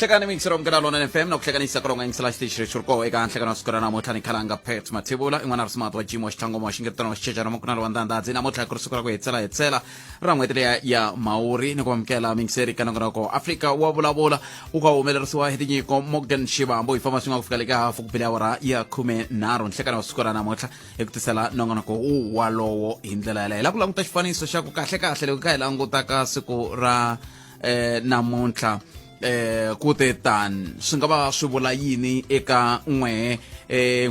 Hlekani miyingiseri wa Munghana Lonene FM na ku hlekanisa ka longa yingisela xitichi lexi ri koho eka nhlekano wa siku ra namuntlha ni khalanga Pet Mathebula i n'wana ri smart wa Jimo Xitlangoma wa xingetana wa Xichechana Makunala wa Ndandadzi. Namuntlha ku ri siku ra ku hetsela hetsela ra n'hweti leya ya Mhawuri ni ku amukela miyingiseri ka nongonoko Afrika wa vulavula wu kha humelerisiwa hi tinyiko Morgan Shivambu. Hi famba swin'we ku fika le ka hafu ku bile awara ya 13 nhlekano wa siku ra namuntlha hi ku tisela nongonoko wu walowo hi ndlela yaleyo. Hi lava ku languta xifaniso xa ku kahle kahle loko kha hi languta ka siku ra namuntlha ku te tani swi nga va swi vula yini eka n'wehe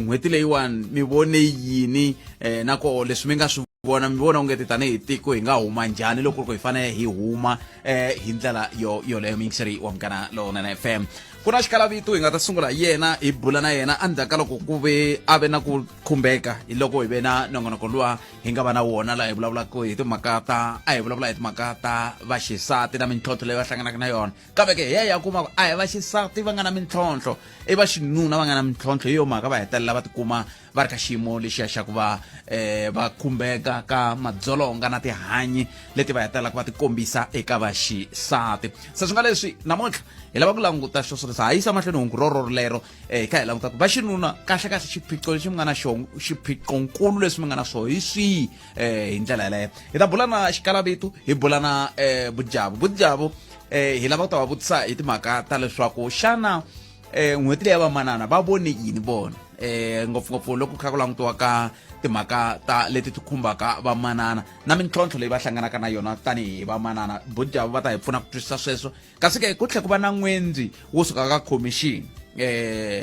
n'hweti leyiwani mi vone yini na koho leswi mi nga swi vona mi vona ongeti tanihi tiko hi nga huma njhani loko ku ri ku hi fanele hi huma hi ndlela yo yoleyo. Miyingiseri wa Munghana Lowunene FM, ku na xikalavito hi nga ta sungula hi yena, hi bula na yena endzhaku ka loko ku ve a ve na ku khumbeka hi loko hi ve na nongonoko luwa hi nga va na wona laha hi vulavulaka hi timhaka ta a hi vulavula hi timhaka ta vaxisati na mintlhontlho leyi va hlanganaka na yona. Kambe ke hi ya hi ya kuma ku a hi vaxisati va nga na mintlhontlho, i vaxinuna va nga na mintlhontlho. Hi yo mhaka va hetelela va tikuma va ri ka xiyimo lexiya xa ku va va khumbeka ka madzolonga na tihanyi leti va hetelelaka va tikombisa eka vaxisati. Se swi nga leswi namuntlha hi lava ku languta xo swoleswo, ha yisa mahlweni hungu roro rolero hi kha hi languta ku vaxinuna kahle kahle xiphiqo lexi mi nga na xona, xiphiqonkulu leswi mi nga na swona hi swihi hi ndlela yaleyo. Hi ta bula na xikalavito, hi bula na bujavu bujavu hi lava ku ta va vutisa hi timhaka ta leswaku xana n'hweti leyi ya vamanana va vone yini vona ngopfungopfu loko kha ku langutiwa ka timhaka ta leti ti khumbaka vamanana na mintlhontlho leyi va hlanganaka na yona tanihi vamanana. Bujavu va ta hi pfuna ku twisisa sweswo. Kasi ke ku tlhela ku va na n'wendzi wo suka ka khomixini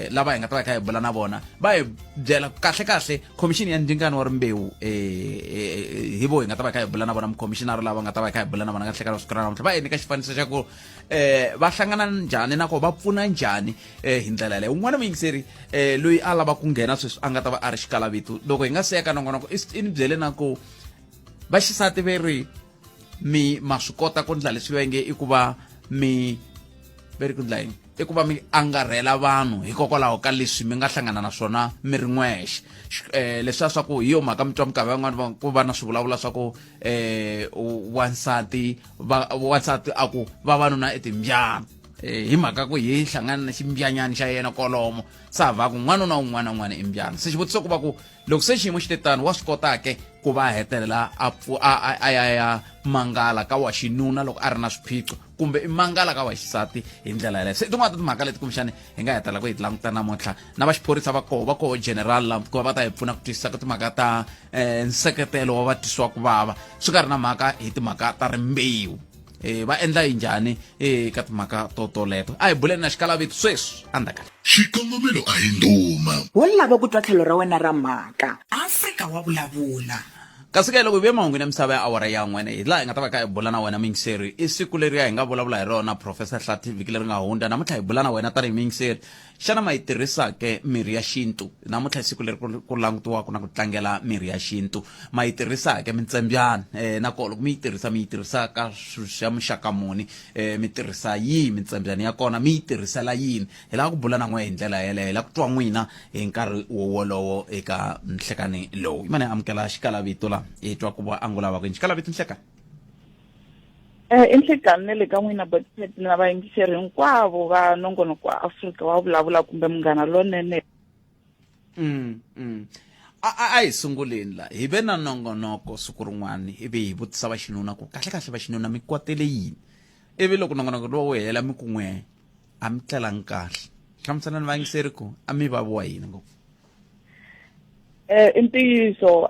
lava hi nga ta va hi kha hi bula na vona, va hi byela kahle kahle khomixini ya ndzingano wa rimbewu hi vo hi nga ta va hi kha hi bula na vona, mukhomishinara lava nga ta va hi kha hi bula na vona ka nhlekano siku ra namuntlha, va hi nyika xifaniso xa ku va hlangana njhani na ko va pfuna njhani hi ndlela yaleyo. Un'wana muyingiseri loyi a lava ku nghena sweswi a nga ta va a ri xikalavito loko hi nga siya ka nongonoko i ni byele na ku vaxisati ve ri mi ma swi kota ku ndla leswi va nge i ku va mi ve ri ku ndla yini, i ku va mi angarhela vanhu hikokwalaho ka leswi mi nga hlangana na swona mi ri n'wexe. Leswiya swa ku hi yo mhaka mi twa minkarhi van'wani va ku va na swivulavula swa ku wansati va wansati a ku vavanuna i timbyana hi mhaka ku hi hlangana na ximbyanyani xa yena kolomo sa va ku n'wanuna un'wana na un'wana i mbyana. Se xivutiso ku va ku loko se xiyimo xi te tano, wa swi kota ke ku va a hetelela a a a ya ya mangala ka wa xinuna loko a ri na swiphiqo, kumbe i mangala ka wa xisati hi ndlela yaleyo? Se tin'wana ta timhaka leti kumbexani hi nga hetelela ku hi ti languta namuntlha na va xiphorisa va koho, va koho general la ku va va ta hi pfuna ku twisisa ka timhaka ta nseketelo wa va twisiwa ku vava swi nga ri na mhaka hi timhaka ta rimbewu va endla yi njhani ka timhaka to toleto. A hi buleni na xikalavito sweswi endzhaku. Xikongomelo a hi ndhuma. Wo lava ku twa tlhelo ra wena ra mhaka. Afrika wa vulavula. Kasi ke loko hi vuye mahungwini ya misava ya awara ya n'wene, hi laha hi nga ta va kha hi bula na wena muyingiseri. I siku leriya hi nga vulavula hi rona Professor Hlathi vhiki leri nga hundza. Namuntlha hi bula na wena tanihi muyingiseri. Xana ma yi tirhisa ke mirhi ya xintu? Namuntlha i siku leri ku langutiwaka na ku tlangela mirhi ya xintu. Ma yi tirhisa ke mintsembyana? Na koho loko mi yi tirhisa, mi yi tirhisa ka swilo swa muxaka muni? Mi tirhisa yihi mintsembyana ya kona, mi yi tirhisela yini? Hi lava ku bula na n'we hi ndlela yeleyo. Hi lava ku twa n'wina hi nkarhi wowolowo eka nhlekani lowu. Yimani hi amukela xikalavito la, hi twa ku va angula va ku yini. Xikalavito, nhlekani. I nhlekani na le ka n'wina Botpet na vayingiseri hinkwavo va nongonoko wa Afrika wa vulavula kumbe Munghana Lonene. A hi sunguleni la hi ve na nongonoko siku rin'wana ivi hi vutisa vaxinuna ku kahle kahle vaxinuna mi kwatele yini, ivi loko nongonoko lowu wu hela mi ku n'we a mi tlelangi kahle. Hlamuselani vayingiseri ku a mi vaviwa yini ngopfu. I ntiyiso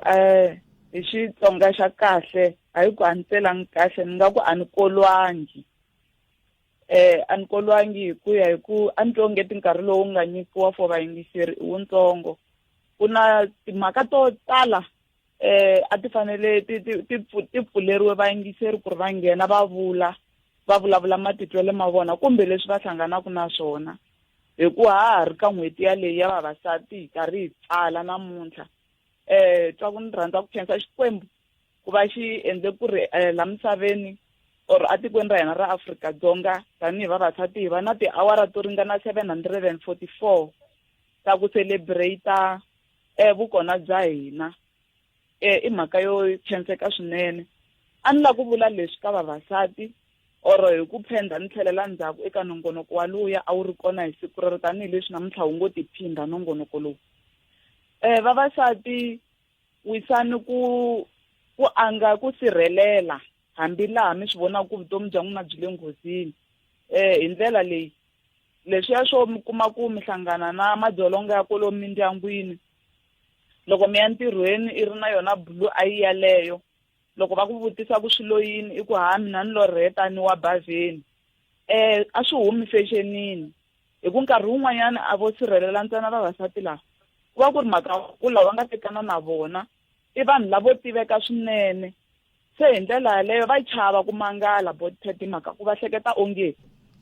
hi Xitsonga xa kahle a hi ku a ni tlelangi kahle, ni nga ku a ni kolwangi. A ni kolwangi hi ku ya hi ku a ni twa ongeti nkarhi lowu nga nyikiwa for vayingiseri i wuntsongo. Ku na timhaka to tala a ti fanele ti ti ti ti pfuleriwe vayingiseri ku ri va nghena va vula, va vulavula matitwelo ma vona kumbe leswi va hlanganaka na swona. Hi ku ha ha ri ka n'hweti yaleyi ya vavasati hi karhi hi pfala namuntlha. Twa ku ni rhandza ku khensa Xikwembu ku va xi endle ku ri la misaveni or atikweni ra hina ra Afrika-Dzonga tanihi vavasati hi va na tiawara to ringana 744 ta ku celebrate vukona bya hina. I mhaka yo khenseka swinene. A ni lava ku vula leswi ka vavasati. Or hi ku phenda ni tlhelela ndzhaku eka nongonoko wa luya a wu ri kona hi siku rero tanihileswi namuntlha wu ngo tiphindha nongonoko lowu. Vavasati wisani ku ku anga ku sirhelela hambi laha mi swi vonaka ku vutomi bya n'wina byi le nghozini. Hi ndlela leyi leswiya swo mi kuma ku mi hlangana na madzolonga ya kwalomu mindyangwini loko mi ya ntirhweni i ri na yona blue eye yaleyo loko va ku vutisa ku swilo yini i ku ha mina ni lorheta ni wa bavheni a swi humi fexenini hi ku nkarhi wun'wanyana a vo sirhelela ntsena vavasati lava ku va ku ri mhaka ku lava nga tekana na vona i vanhu lavo tiveka swinene se hi ndlela yaleyo va chava ku mangala botpet hi mhaka ku va hleketa onge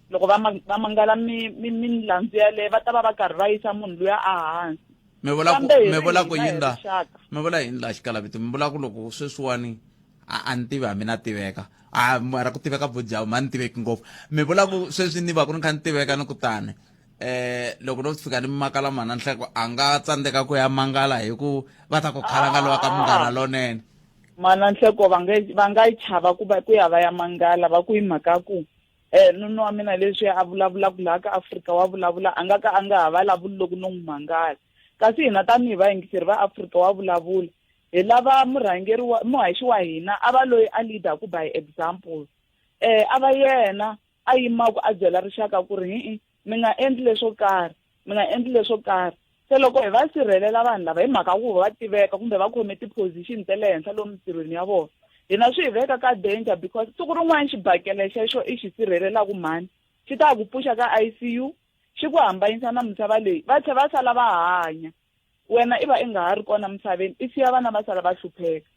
loko va va mangala milandzu yaleyo va ta va va karhi va yisa munhu luya a hansi. Mi vula ku mi vula ku yini la mi vula yini la xikalavito mi vula ku loko sweswiwani a a ni tivi hambi na tiveka a mara ku tiveka vujawu ma ni tiveki ngopfu mi vula ku sweswi ni va ku ni kha ni tiveka ni ku tani loko no fika ni makala mana nhleko a nga tsandzeka ku ya mangala hi ku va ta ku khalanga lowa ka munghana lonene. Mana nhleko va nga va nga yi chava ku va ku ya va ya mangala va ku hi mhaka ku nuna wa mina leswi a vulavulaka laha ka Afrika wa vulavula a nga ka a nga ha vulavuli loko no n'wi mangala kasi hina tanihi vayingiseri va Afrika wa vulavula hi lava murhangeri wa muhaxi wa hina a va loyi a leader-ku by example a va yena a yimaku a byela rixaka ku ri hi mi nga endli leswo karhi mi nga endli leswo karhi se loko hi va sirhelela vanhu lava hi mhaka ku va tiveka kumbe va khome ti-position ta le henhla lomu mintirhweni ya vona hina swi hi veka ka danger because siku rin'wana xibakele xexo i xi sirhelelaka mhani xi ta ku pfuxa ka I_C_U xi ku hambanyisa na misava leyi va tlhela va sala va hanya wena i va i nga ha ri kona misaveni i siya vana va sala va hlupheka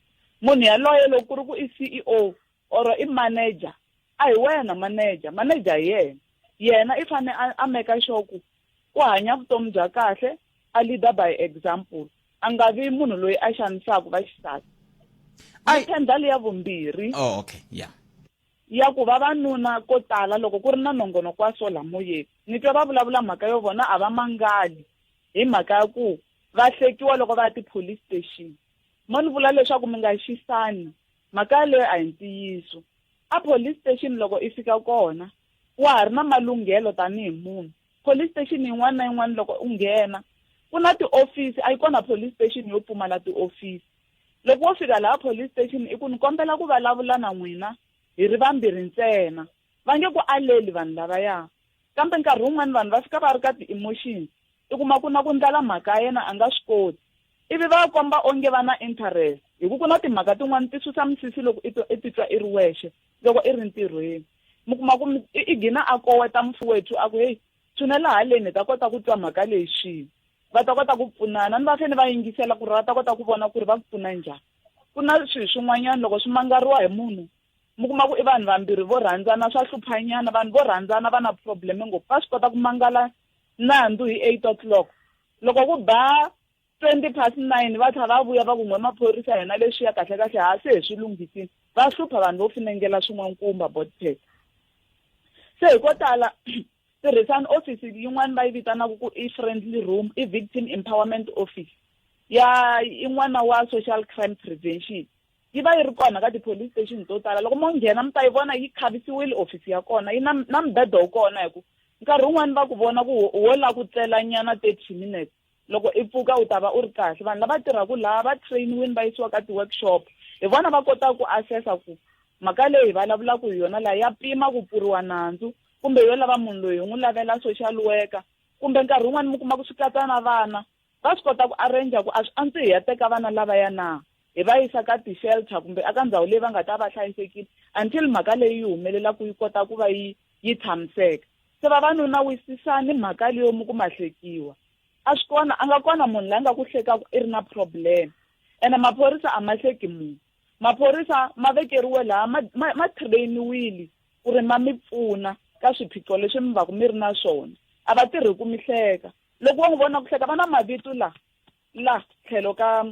munhu yaloye loko ku ri ku i C_E_O or i manager a hi wena manager manager hi yena yena i fane a make sure ku u hanya vutomi bya kahle a leader by example a nga vi munhu loyi a xanisaka vaxisati ni leya vumbirhi oh okay yeah ya ku vavanuna ko tala loko ku ri na nongonoko wa so la moyeni ni twa va vulavula mhaka yo vona a va mangali hi mhaka ya ku va hlekiwa loko va ya ti-police station mo ni vula leswaku mi nga xisani mhaka yaleyo a hi ntiyiso a police station loko i fika kona wa ha ri na malunghelo tanihi munhu police station yin'wana na yin'wana loko u nghena ku na tiofisi a yi kona police station yo pfumala tiofisi loko wo fika laha police station i ku ni kombela ku vulavula na n'wina hi ri vambirhi ntsena va nge ku aleli vanhu lavaya kambe nkarhi wun'wani vanhu va fika va ri ka ti-emotions i kuma ku na ku ndlala mhaka ya yena a nga swi koti ivi va komba onge va na interest hi ku ku na timhaka tin'wani ti susa misisi loko i titwa i ri wexe loko i ri ntirhweni mi kuma ku i gina a koweta mufuwethu a ku heyi tshunela haleni hi ta kota ku twa mhaka leyi swin'we va ta kota ku pfunana ni va fanele va yingisela ku ri va ta kota ku vona ku ri va ku pfuna njhani ku na swilo swin'wanyana loko swi mangariwa hi munhu mi kuma ku i vanhu vambirhi vo rhandzana swa hluphanyana vanhu vo rhandzana va na problem ngopfu va swi kota ku mangala nandzu hi 8 o'clock loko ku ba 9:20 va tlha va vuya va ku n'we maphorisa hina leswiya kahle kahle ha se hi swi lunghisini va hlupha vanhu vo finengela swin'wankumba botpet se hi ko tala tirhisani office yin'wana va yi vitanaka ku i friendly room i victim empowerment office ya yin'wana wa social crime prevention yi va yi ri kona ka ti-police station to tala loko mo nghena mi ta yi vona yi khavisiwile office ya kona yi na na mubedo wu kona hi ku nkarhi wun'wani va ku vona ku wo lava ku tlela nyana 30 minutes loko i pfuka u ta va u ri kahle vanhu lava tirhaka laha va trainiwini va yisiwa ka ti-workshop hi vona va kotaka ku assessa ku mhaka leyi hi vulavulaka hi yona laha ya pima ku pfuriwa nandzu kumbe yo lava munhu loyi hi n'wi lavela social worker kumbe nkarhi wun'wani mi kuma ku swi katsa na vana va swi kota ku arrange ku a swi antswi hi ya teka vana lavaya na hi va yisa ka ti-shelter kumbe aka ndhawu leyi va nga ta va hlayisekile until mhaka leyi yi humelelaku yi kota ku va yi yi tshamiseka se vavanuna wisisani mhaka leyo mi ku ma hlekiwa a swi kona a nga kona munhu la nga ku hlekaku i ri na problem ene maphorisa a ma hleki munhu maphorisa ma vekeriwe laha ma ma, ma trainiwile ku ri ma mi pfuna ka swiphiqo leswi mi va ku mi ri na swona a va tirhi ku mi hleka loko wo n'wi vona ku hleka va na mavito la la tlhelo ka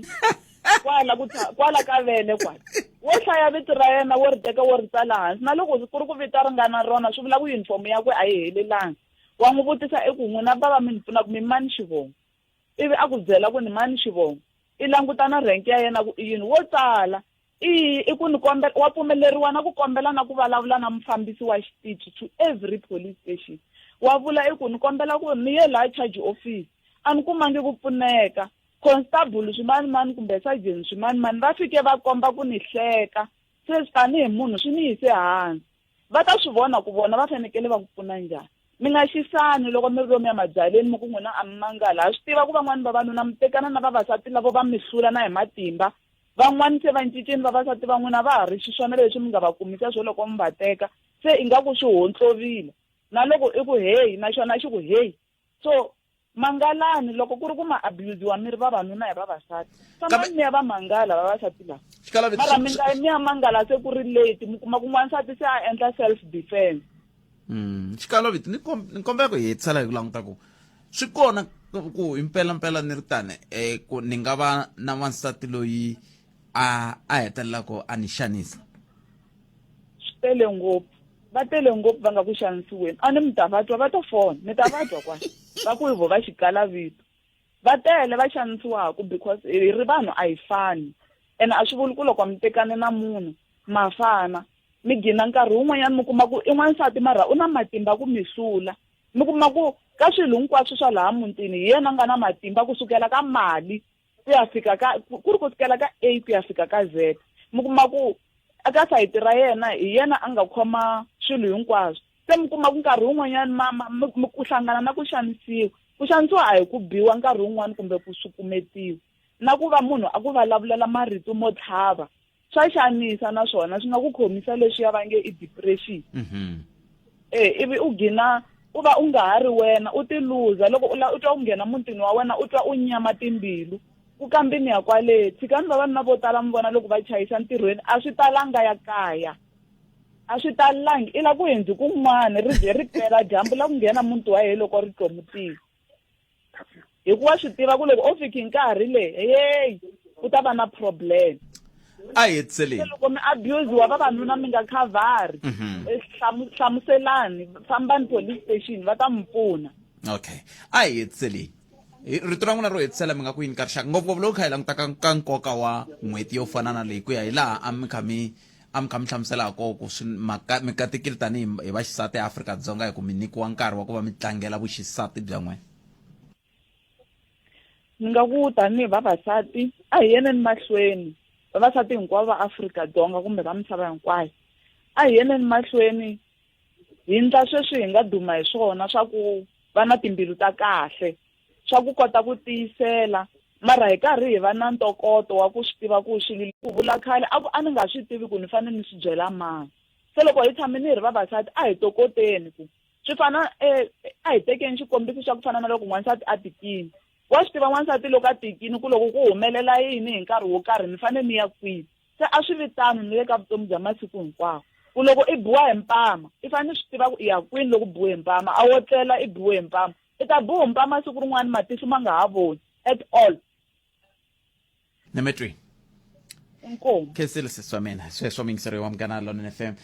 kwala ku kwala ka vele kwala wo hlaya vito ra yena wo ri teka wo ri tsala hansi na loko ku ri ku vito ri nga na rona swi vula ku uniform yakwe a yi helelanga wa n'wi vutisa i ku n'wina bava mi ni pfunaka mi mani xivongo ivi a ku byela ku ni mani xivongo i languta na rank ya yena ku i yini wo tsala. I i ku ni kombela wa pfumeleriwa na ku kombela na ku vulavula na mufambisi wa xitichi to every police station. Wa vula i ku ni kombela ku ni ye laha charge office a ni kumangi ku pfuneka. Constable swimanimani kumbe sergeant swimanimani va fike va komba ku ni hleka. Se tanihi munhu swi ni yise hansi. Va ta swi vona ku vona va fanekele va ku pfuna njhani. Mi nga xisani loko mi ri lomuya mabyaleni mi ku n'wina a mi mangala. Ha swi tiva ku van'wani vavanuna mi tekana na vavasati lavo va mi hlula na hi matimba. Van'wani se va cincile vavasati va n'wina va ha ri xiswona leswi mi nga va kumisa swo loko mi va teka. Se ingaku swi hontlovile. Na loko i ku heyi na xona xi ku heyi. So mangalani loko ku ri ku ma abusiwa mi ri vavanuna hi vavasati. Fambani mi ya va mangala vavasati lava. Mara mi nga yi mi ya mangala se ku ri late mi kuma ku n'wansati se a endla self defense. Xikaloviti ni ni kombela ku hi hetisela hi ku languta ku swi kona ku himpela mpela ni ri tani ku ni nga va na wansati loyi a a hetelelaka a ni xanisa. Swi tele ngopfu. Va tele ngopfu va nga ku xanisiweni. A ni mi ta va twa va to fona mi ta va twa kwala va ku hi vo va xikalavito. Va tele va xanisiwaka because hi ri vanhu a hi fani ene a swi vuli ku loko mi tekane na munhu ma fana. Mi gina nkarhi wun'wanyana mi kuma ku i n'wansati mara u na matimba ku mi hlula. Mi kuma ku ka swilo hinkwaswo swa laha mutini hi yena a nga na matimba kusukela ka mali ku ya fika ka ku ri ku sukela ka A ku ya fika ka Z. Mi kuma ku eka sayiti ra yena hi yena a nga khoma swilo hinkwaswo. Se mi kuma ku nkarhi wun'wanyana ma ma mi ku hlangana na ku xanisiwa. Ku xanisiwa a hi ku biwa nkarhi wun'wani kumbe ku sukumetiwa. Na ku va munhu a ku vulavulela marito mo tlhava swa xanisa naswona swi nga ku khomisa leswiya va nge i depression. Ivi u gina u va u nga ha ri wena u ti luza loko u la u twa ku nghena mutini wa wena u twa u nyama timbilu. Ku kambini ya kwale tshikani vavanuna vo tala mi vona loko va chayisa ntirhweni a swi talanga ya kaya. A swi talangi i la ku hundzi kun'wana ri ze ri pela dyambu la ku nghena muti wa yena loko ri tlomutile. Hikuva swi tiva ku loko o fiki nkarhi le heyi ku ta va na problem. A hi hetiseleni. Se loko mi abusiwa vavanuna mi nga khavari. Hlamuselani fambani police station va ta mi pfuna. Okay. A hi hetiseleni. Rito ra n'wina ro hetisela mi nga ku yini ka rixaka ngopfungopfu loko kha hi languta ka nkoka wa n'hweti yo fana na leyi ku ya hi laha a mi kha mi a mi kha mi hlamusela ha koho ku swi mi katekile tanihi hi vaxisati eAfrika-Dzonga hi ku mi nyikiwa nkarhi wa ku va mi tlangela vuxisati bya n'wina. Ni nga ku tanihi vavasati a hi yeneni mahlweni vavasati hinkwavo va Afrika-Dzonga kumbe va misava hinkwayo a hi yeneni mahlweni hi ndla sweswi hi nga duma hi swona swa ku va na timbilu ta kahle swa ku kota ku tiyisela mara hi karhi hi va na ntokoto wa ku swi tiva ku swilo ku vula khale a ku a ni nga swi tivi ku ni fanele ni swi byela mani. Se loko hi tshame ni ri vavasati a hi tokoteni ku swi fana a hi tekeni xikombiso xa ku fana na loko n'wansati a tikile. Wa swi tiva n'wansati loko a tikile ku loko ku humelela yini hi nkarhi wo karhi ni fanele ni ya kwihi. Se a swi vi tano ni le ka vutomi bya masiku hinkwawo. Ku loko i biwa hi mpama i fanele swi tiva ku i ya kwini loko u biwe hi mpama a wo tlela i biwe hi mpama. I ta biwa hi mpama siku rin'wana matihlo ma nga ha voni at all. Nemetweni. Inkomu. Khensile sesi wa mina sweswo muyingiseri wa Munghana Lonene FM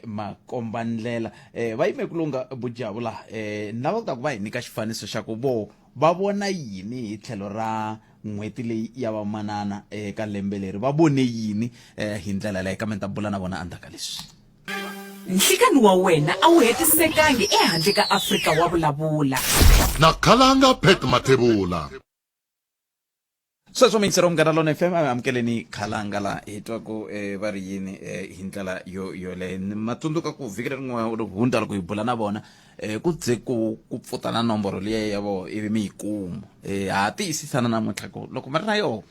makomba ndlela va yime ku lunga bujavula ni lava ku ta ku va hi nyika xifaniso xa ku vo va vona yini hi tlhelo ra n'hweti leyi ya vamanana eka lembe leri va vone yini hi ndlela leyi kambe ni ta bula na vona endzhaku ka leswi. Nhlikani wa wena a wu hetisekangi ehandle ka Afrika wa vulavula. Na khalanga Pat Mathebula. Sweswo muyingiseri wa Munghana Lona FM a amukeleni khalanga la hi twa ku va ri yini hi ndlela yo yoleyo. Ma tsundzuka ku vhiki lerin'wana ri hundza loko hi bula na vona ku ze ku ku pfuta na nomboro liya ya vona ivi mi yi kuma. Ha tiyisisana namuntlha ku loko mi ri na yoho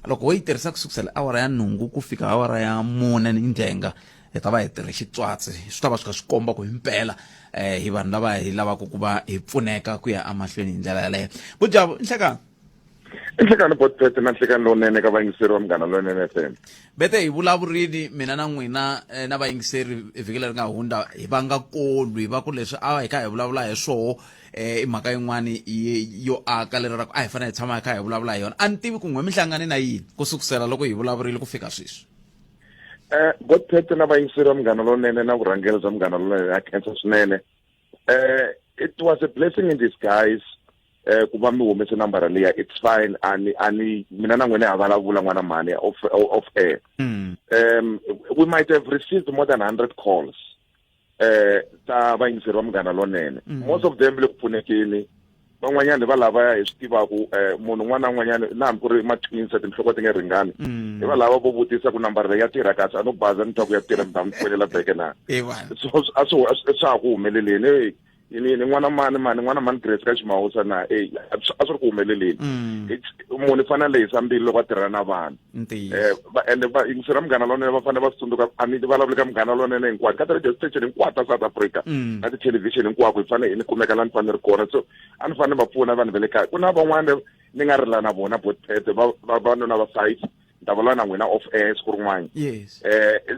loko ho yi tirhisa ku sukusela awara ya nhungu ku fika awara ya mune ni ndzhenga hi ta va hi tirhe xitswatsi swi ta va swi kha swi komba ku himpela hi vanhu lava hi lavaka ku va hi pfuneka ku ya emahlweni hi ndlela yaleyo. Bujavu nhlekani. I nhlekani Botpet na nhlekani lowunene ka vayingiseri va Munghana Lonene FM. Bete hi vulavurini mina na n'wina na vayingiseri vhiki leri nga hundza hi va nga kolwi va ku leswi a hi kha hi vulavula hi swoho i mhaka yin'wani yo aka lero ra ku a hi fanele hi tshama hi kha hi vulavula hi yona. A ni tivi ku n'we mi hlangane na yini ku sukusela loko hi vulavurile ku fika sweswi. Botpet na vayingiseri va Munghana Lonene na vurhangeri bya Munghana Lonene ha khensa swinene. It was a blessing in disguise. Ku va mi humese nambara liya, it's fine. Ani mina na n'wina ha vulavula, n'wana mhani, off air. We might have received more than 100 calls ta vayingiseri va Munghana Lonene. Most of them le ku pfunekeni, van'wanyani va lava hi swi tivaku, munhu un'wana na un'wanyana, na hambi ku ri ma-twins, tinhloko ti nge ringani. Hi va lava vo vutisa ku nambara leyi ya tirha kahle, a no baza ni twa ku ya tirha, mi ta mi fonela beke na? So a swi swa ha ku humeleleni. Hey, ni n'wana mani mani, n'wana mani Grace ka Ximawusa na, ey, a swi ri ku humeleleni. Munhu i fanele a lehisa mbilu loko a tirhana na vanhu. Ende va yingisela Munghana Lonene, va fanele va swi tsundzuka, a ni vulavuli ka Munghana Lonene hinkwato, ka ti-radio station hinkwato ta South Africa na tithelevhixini hinkwako, hi fanele ni kumeka laha ni fanele ni ri kona. So a ni fanele va pfuna vanhu va le kaya. Ku na van'wana ni nga rila na vona botpete, vavanuna va five, ni ta vulavula na n'wina off air siku rin'wana.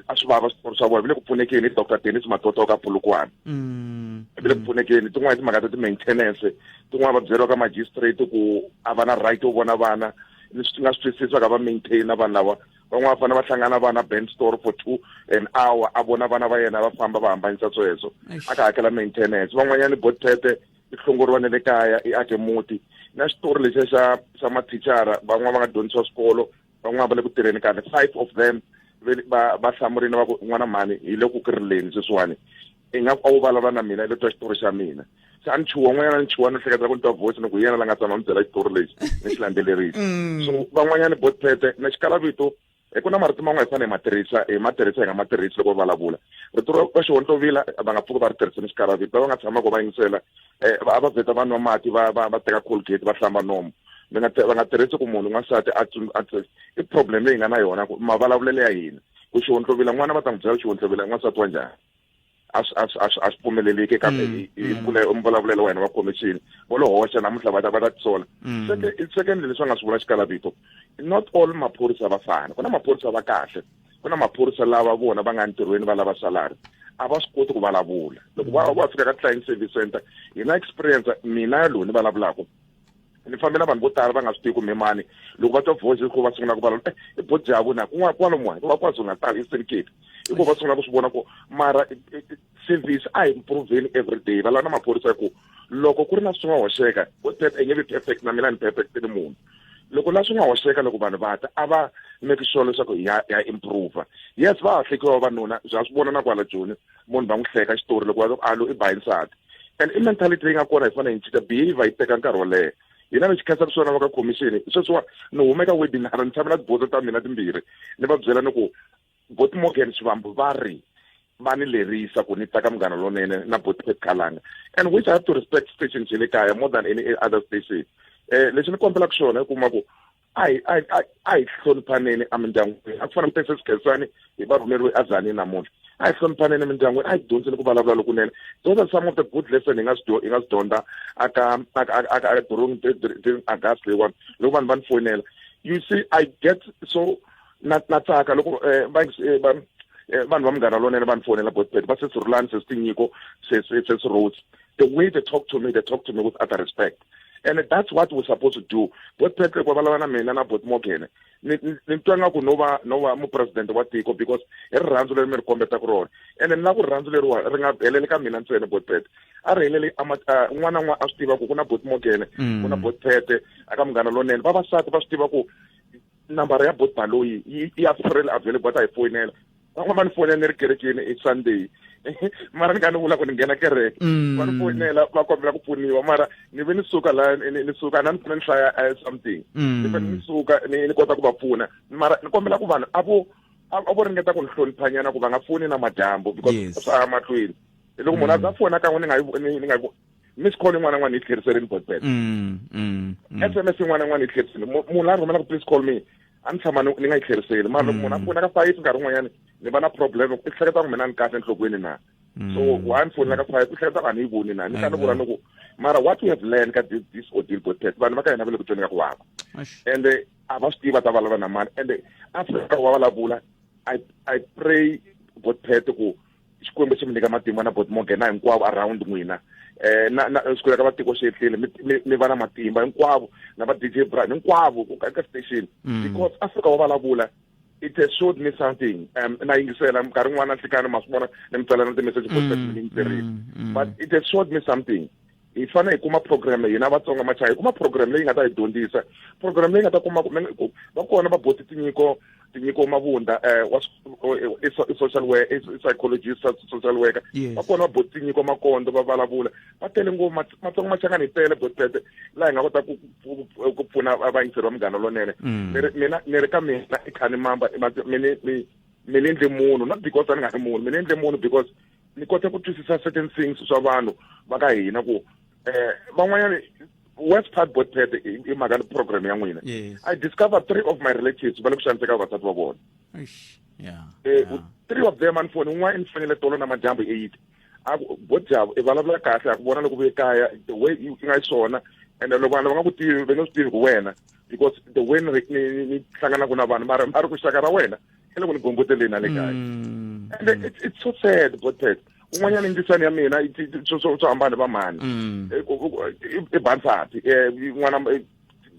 A swi vava switori swa vona. Vi le ku pfunekeni hi Dr Dennis Matoto ka Polokwane. Vi le ku pfunekeni. Tin'wana timhaka ta ti-maintenance, tin'wana va byeriwa ka magistrate ku a va na right yo vona vana, leswi nga swi twisisi va ka va maintain vanhu lava. Van'wana va fanele va hlangana vana band store for 2 an hour, a vona vana va yena va famba, va hambanyisa sweswo, a ka hakela maintenance. Van'wanyani botete i hlongoriwa na le kaya, i ake muti, na xitori lexiya xa mathicara van'wana va nga dyondzisiwa swikolo, van'wana va le ku tirheni kahle. Five of them va hlamurile va ku, n'wana mhani, hi le ku kirileni sweswiwani, ingaku a wu vulavula na mina, i le twa xitori xa mina. Se a ni chuha n'wanyana, ni chuha, ni hleketa ku ni twa voice, ni ku hi yena la nga tshama ni byela xitori lexi, ni xi landzelerisa. So van'wanyani botpete na xikalavito, ku na marito man'wana hi fanele hi ma tirhisa, hi ma tirhisa, hi nga ma tirhisi loko va vulavula. Rito ra xihontlovila va nga pfuki va ri tirhisa ni xikalavito. Lava nga tshamaka va yingisela, a va vheta va nwa mati, va teka Colgate, va hlamba nomu. Mi nga va nga tirhisi ku munhu n'wansati a i problem leyi nga na yona ku mavulavulelo ya hina ku xihontlovila, n'wana va ta n'wi byela xihontlovila n'wansati wa njhani? A swi pfumeleleki eka hi mvulavulelo wa hina wa khomixini. Vo lo hoxa namuntlha, va ta tisola. Secondly, leswi va nga swi vula xikalavito, not all maphorisa va fana. Ku na maphorisa va kahle, ku na maphorisa lava vona va nga ntirhweni, va lava salary, a va swi koti ku vulavula loko va fika ka client service center. Hi na experience, mina lowu ni vulavulaka, ni fambe na vanhu vo tala va nga swi tivi ku mimani, loko va twa voice ku va sungula ku vulavula, i bojabu na kun'wana kwalomuwa, va KwaZulu-Natal, Eastern Cape, i ku va sungula ku swi vona ku mara service a hi improveni every day. Va lava na maphorisa ku loko ku ri na swi nga hoxeka, i nge vi perfect, na mina ni perfect ni munhu, loko la swi nga hoxeka, loko vanhu va ta, a va make sure leswaku hi ya improve. Yes, va ha hlekiwa vavanuna, bya swi vona na kwala Joni, munhu va n'wi hleka xitori loko va alo i ba nsati, and i mentality leyi nga kona, hi fanele hi cinca behavior, yi teka nkarhi wo leha. Hina lexi khensaka swona va ka commission, sweswiwa ni huma eka webinar, ni tshame na tiboto ta mina timbirhi, ni va byela ni ku bot Morgan Xivambu va ri va ni lerisa ku ni taka Munghana Lonene na bot Pet Khalanga, and which I have to respect station xa le kaya more than any other station. Lexi ni kombelaka xona i kuma ku a hi hloniphaneni emindyangwini. A ku fana na Texas Khensani, hi va rhumeriwe eZanini namuntlha. A hi hloniphaneni emindyangwini, a hi dyondzeni ku vulavula lokunene. Those are some of the good lesson hi nga swi dyondza aka during August leyiwani. Loko vanhu va ni foyinela, you see, I get so na tsaka loko vanhu va Munghana Lonene va ni fonela, botpet va sesi Rulani, sesi Tinyiko, sesi Rose. The way they talk to me, they talk to me with utter respect, and that's what we're supposed to do. Bot Patrick va vulavula na mina na bot Morgan, ni twa nga ku no va mupresidente wa tiko, because hi rirhandzu leri mi ri kombetaka rona, and ni lava ku rirhandzu leriwa ri nga heleli ka mina ntsena. Bot Pet a ri heleli un'wana na un'wana a swi tiva ku ku na bot Morgan, ku na bot Pete aka Munghana Lonene. Vavasati va swi tiva ku nambara ya bot Baloyi yi ya freely available, va ta hi foyinela. Van'wana va ni fonela ni ri kerekeni i Sunday, mara ni kha ni vula ku ni nghena kereke, va ni foyinela va kombela ku pfuniwa, mara ni ve ni suka la, ni suka na ni fanele ni hlaya something, ni fanele ni suka ni kota ku va pfuna. Mara ni kombela ku vanhu a vo ringeta ku ni hloniphanyana, ku va nga foni na madyambu, because swa ya mahlweni loko munhu a za fona kan'we, ni nga yi ni nga yi miss call yin'wana na yin'wana yi tlheriserini, botbet. SMS yin'wana na yin'wana yi tlheriseni. Munhu la rhumelaka "please call me", a ni tshama ni nga yi tlheriseli. Mara loko munhu a fona ka 5 nkarhi wun'wanyana, ni va na problem, i hleketa ku mina ni kahle enhlokweni na? So wa ni fonela ka 5, i hleketa ku a ni yi voni na? Ni kha ni vula ni ku mara what we have learned ka this ordeal, botpet, vanhu va ka hina va le ku tweni ka ku vava, and a va swi tivi va ta vulavula na mani, and Afrika wa vulavula. I pray, botpet, ku Xikwembu xi mi nyika matimba na bot Morgan na hinkwavo around n'wina, na siku ka vatiko xi etlile, mi va na matimba hinkwavo na va DJ Brian hinkwavo ku ka station, because Afrika wa vulavula, it has showed me something. Na yingisela minkarhi yin'wana nhlikani, ma swi vona, ni mi tsalela na ti-message, mm, mi yingiserile, but it has showed me something. Hi fanele hi kuma program hina Vatsonga Machaya, hi kuma program leyi nga ta hi dyondzisa, program leyi nga ta kuma ku va kona va boti tinyiko tinyiko mavunda wa i social work, i psychologist, social worker. Va kona va boti tinyiko makondo va vulavula, va tele ngopfu Matsonga Machangani, hi tele botete laha hi nga kota ku pfuna vayingiseri va Munghana Lonene. Mina ni ri ka mina i khani mamba mi ni endle munhu, not because a ni nga ri munhu, mi ni endle munhu because ni kota ku twisisa certain things swa vanhu va ka hina ku van'wanyana worst part botpet i mhaka ni program ya n'wina. I discovered three of my relatives va le ku xaniseka vavasati va vona. Three of them ani foni un'wana ni fonele tolo na madyambu 8, a ku bojavu i vulavula kahle, a ku vona loko vuye kaya the way i nga xiswona, and loko vanhu va nga ku tivi va nge swi tivi ku wena because the way ni hlanganaka na vanhu mara a ri ku xaka ra wena i le ku ni gomboteleni na le kaya. And it's so sad, botpet. Un'wanyana ndzisani ya mina swo hambana va mhani i bansati, n'wana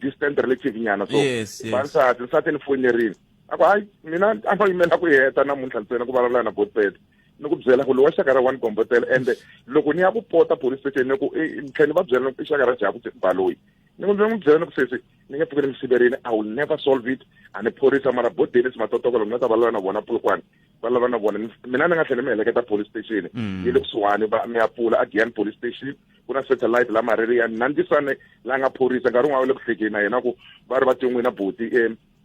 distant relative nyana, so bansati nsati ni fonerini a ku hayi mina a va yimela ku heta namuntlha ntsena ku vulavula na botpet, ni ku byela ku lowa xaka ra one gombotela, ende loko ni ya ku pota police station ni ku ni tlhela ni va byela i xaka ra Jabu Baloyi, ni ku ni byela ni ku sesi ni nge pfuki ni mi siverini, I will never solve it, a ni phorisa mara bo Dennis Matotoko loko ni nga ta vulavula na vona Polokwane va lava na vona mina ni nga tlhela mi heleketa police station yi le kusuhani va mi ya pfula a Giyani police station ku na satellite la mariri ya nandzisane la nga phorisa nkarhi wun'wana wa le ku hlekeni na yena ku va ri va te n'wina buti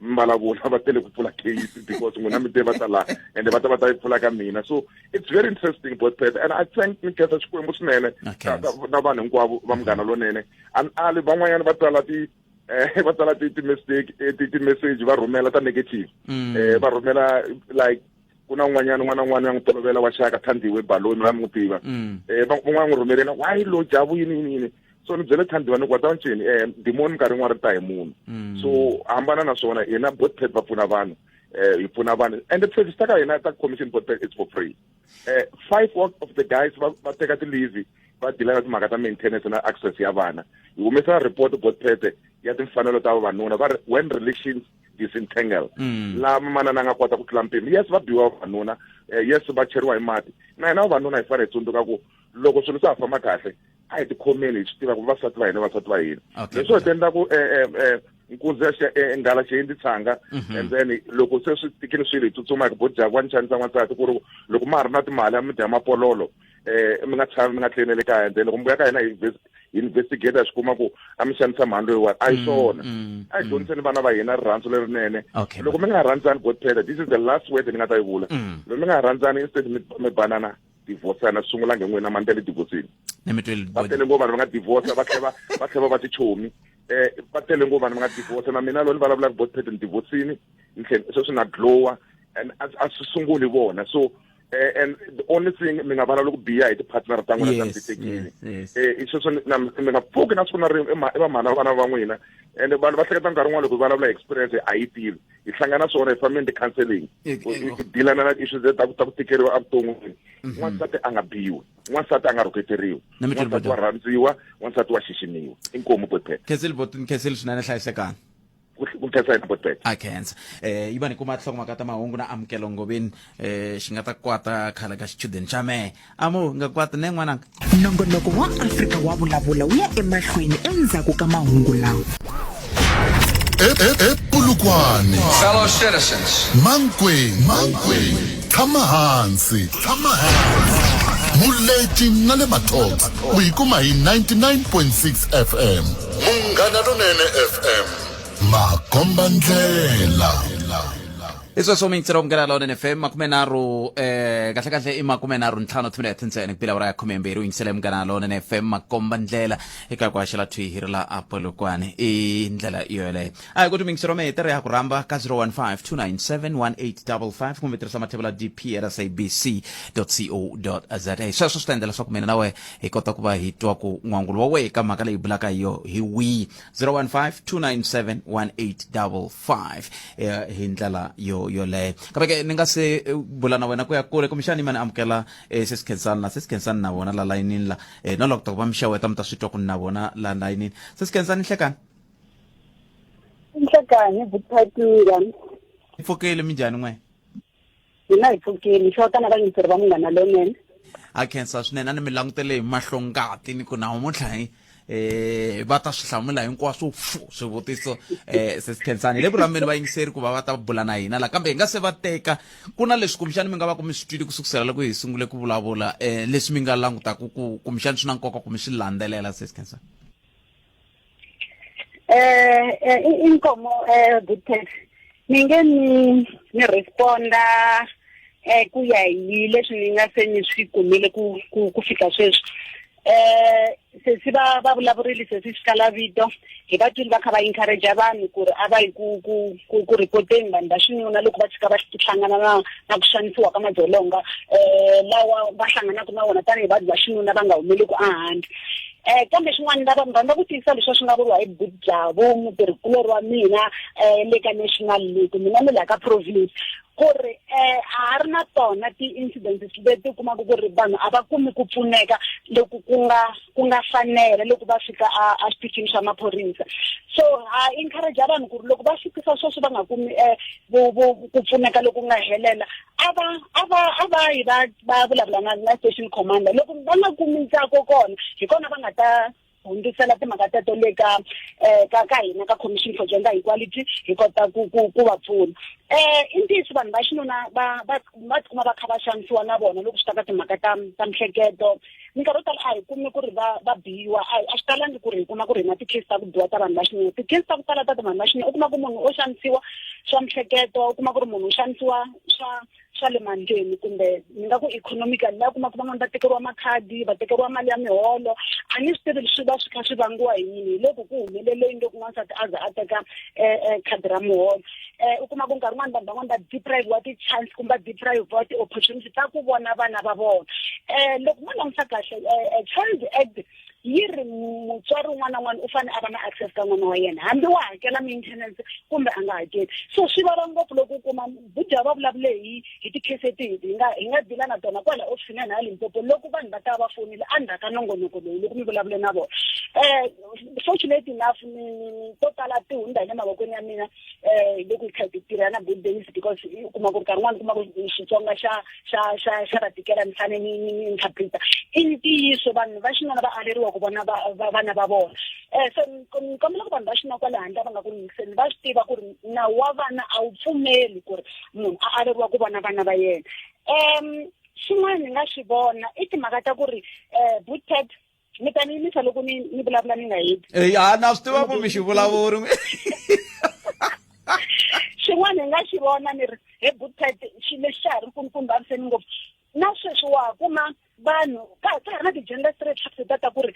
mbalavula va tele ku pfula case because n'wina mi te va ta laha ende va ta va ta yi pfula ka mina. So it's very interesting, botpet, and I thank ni khensa Xikwembu swinene na vanhu hinkwavo va Munghana Lonene. An ali van'wanyana va tsala ti va tsala ti mistake ti message va rhumela ta negative, va rhumela like ku na un'wanyana un'wana na un'wana ya n'wi tolovela wa xaka Thandiwe Baloni va n'wi tiva, van'wana n'wi rhumelela why lo Jabu yini yini yini. So ni byele Thandiwa ni ku wa ta ncini dimoni minkarhi yin'wana ri ta hi munhu, so hambana na swona. Hina botpet va pfuna vanhu, hi pfuna vanhu, and the service ta ka hina ta commission botpet, it's for free. Five of the guys va teka ti-leave va deala na timhaka ta maintenance na access ya vana. Hi humesa report botpet ya timfanelo ta vavanuna, va ri when relations disentangle, laha manana a nga kota ku tlula mpimo. Yes, va biwa vavanuna, yes, va cheriwa hi mati na hina vavanuna. Hi fanele hi tsundzuka ku loko swilo swa ha famba kahle a hi tikhomeni, hi swi tiva ku vavasati va hina vasati va hina. Leswo hi endla ku nkunzi ya nghala xiyindzi tshanga, and then loko se swi tikile swilo hi tsutsuma hi ku bojaku wa ni xanisa n'wansati ku ri loko ma ha ri na timali a mi dya mapololo, mi nga chavi mi nga tlheli kaya, and then loko mi vuya ka hina hi investigate swi kuma ku a mi xanisa mhani loyiwani a hi swona. A hi dyondziseni vana va hina rirhandzu lerinene. Loko mi nga rhandzani botpeta, this is the last word ni nga ta yi vula, loko mi nga rhandzani instead mi banana, divorcana, sungula nge n'wina mandele divorcini. Va tele ngopfu vanhu va nga divorce, va tlhela va tlhela va tichomi, va tele ngopfu vanhu va nga divorce. Na mina loko ni vulavulaka botpet ni divorcini, ni tlhela sweswi na glowa, and a swi sunguli vona. So and the only thing mi nga vulavuli ku biha hi ti-partner ta n'wina ta mi titekile, i sweswo mi nga pfuki na siku na rin'we i vamhana vana va n'wina. And vanhu va hleketa nkarhi wun'wana loko hi vulavula experience a yi tivi, hi hlangana swona hi fambeni ti-counseling hi dealana na issues ta ku tikeriwa evuton'wini. N'wansati a nga biwi, n'wansati a nga rhuketeriwi, n'wansati wa rhandziwa, n'wansati wa xiximiwa. Inkomu botpet. Khensile bot, khensile swinene, hlayisekani. Ku khensa hina botpet. A khensa. Yi va ni kuma tinhlokomhaka ta mahungu na Amukelo Ngoveni, xi nga ta kwata khale ka xichudeni xa mehe amu nga kwata ne n'wananga. Nongonoko wa Afrika wa Vulavula wu ya emahlweni endzhaku ka mahungu lawa. Epulukwane. Fellow citizens. Mankweng. Mankweng. Tshama hansi. Tshama hansi. Muleti na le Mathox u yi kuma hi 99.6 FM. Munghana Lonene FM. Makomba ndlela. I sweswo mintsira Munghana Lonene FM 30, kahle kahle i 35 timinete ntsena ku bila awara ya 12. U yingisele Munghana Lonene FM makomba ndlela eka ku haxela thwi hi ri la apolokwane i ndlela yo yoleyo. A hi ku timingiselo me tere ya ku rhamba ka 015 297 1855 kumbe tirhisa mathebula dp at sabc co za. Sweswo swi ta endla leswaku mina na wehe hi kota ku va hi twa ku n'wangulo wa wehe ka mhaka leyi bulaka hi yo hi wihi. 015 297 1855 hi ndlela yo yoleyo. Kambe ke ni nga se bula na wena ku ya kule, kumbexani mani amukela sesikhensani na sesikhensani na vona la layinini la, no loko ta ku va mi xeweta mi ta swi twa ku ni na vona la layinini. Sesikhensani, nhlekani. Nhlekani buthatira. Pfukile, minjhani n'we? Hina hi pfukile, xota na vayingiseri va Munghana Lonene. Ha khensa swinene a ni mi langutele hi mahlongati ni ku namuntlha hi eh va ta swi hlamula hinkwaswo fu swivutiso eh sesi Khensani hi le ku rhambeni vayingiseri ku va va ta bula na hina la kambe hi nga se va teka ku na leswi kumbexani mi nga va ku mi swi twile ku sukusela loko hi sungule ku vulavula eh leswi mi nga langutaka ku kumbexani swi na nkoka ku mi swi landzelela sesi Khensani. Eh inkomo eh good ni nge ni ni responda eh ku ya hi leswi ni nga se ni swi kumile ku ku ku fika sweswi eh sesi va va vulavurile sesi xikala vito hi va twile va kha va encourage vanhu ku ri a va yi ku ku ku ku ripoteni vanhu va xinuna loko va tshika va hlangana na na ku xanisiwa ka madzolonga eh lawa va hlanganaka na wona tanihi vanhu va xinuna va nga humeleku ehandle eh kambe xin'wana lava ni rhandza ku tiyisa leswi swi nga vuriwa hi Budjavo mutirhikulori wa mina eh le ka national league mina ni la ka province ku ri eh a ha ri na tona ti-incidences leti kumaka ku ri vanhu a va kumi ku pfuneka loku ku nga ku nga fanela loko va fika a a xitichini xa maphorisa so ha encourage vanhu ku ri loko va fikisa sweswo va nga kumi um ku pfuneka loku nga helela a va a va a va yi va va vulavula na na station commander loko va nga kumi ntsako kona hi kona va nga ta hundzisela timhaka teto le ka um ka ka hina ka commission for gender equality hi kota ku ku ku va pfuna um i ntiyiso vanhu va xinuna va va va tikuma va kha va xanisiwa na vona loko swi ta ka timhaka ta ta mihleketo minkarhi yo tala a hi kumi ku ri va va biwa a a swi talangi ku ri hi kuma ku ri hi na ti-case ta ku biwa ta vanhu va xinuna ti-case ta ku tala ta vanhu va xinuna u kuma ku munhu o xanisiwa swa mihleketo u kuma ku ri munhu u xanisiwa swa swa le mandleni kumbe ni nga ku economically la kuma ku van'wani va tekeriwa makhadi va tekeriwa mali ya miholo a ni swi tivi swi va swi kha swi vangiwa hi yini hi loko ku humeleleni loko n'wansati a za a teka khadi ra muholo u kuma ku nkarhi wun'wani vanhu van'wani va deprive ti-chance kumbe va deprive ti-opportunity ta ku vona vana va vona loko mo langutisa kahle child act yi ri mutswari un'wana na un'wana u fanele a va na access ka n'wana wa yena hambi wa hakela maintenance kumbe a nga hakeli so swi vava ngopfu loko u kuma budya va vulavule hi hi ti-case leti hi nga hi nga dila na tona kwala ofisini ya hina ya Limpopo loko vanhu va ta va fonile endzhaku ka nongonoko lowu loko mi vulavule na vona fortunate enough ni to tala ti hundza hi le mavokweni ya mina eh loko hi kha hi tirha na good days because u kuma ku ri nkarhi wun'wani u kuma ku Xitsonga xa xa xa xa va tikela ni fanele ni ni ni interpreter i ntiyiso vanhu va xinuna va aleriwa ku vona vana va vona so ni kombela ku vanhu va xinuna kwale handle va nga ku yingiseni va swi tiva ku ri nawu wa vana a wu pfumeli ku ri munhu a aleriwa ku vona vana va yena xin'wana ni nga xi vona i timhaka ta ku ri bootcat mi ta ni yimisa loko ni ni vulavula ni nga heti ya na swi tiva ku mi xivulavuri xin'wana hi nga xi vona ni ri he bootcat xilo lexi xa ha ri nkulukumba vaviseni ngopfu na sweswi wa ha kuma vanhu ka ka ha ri na ti-gender stereotypes ta ta ku ri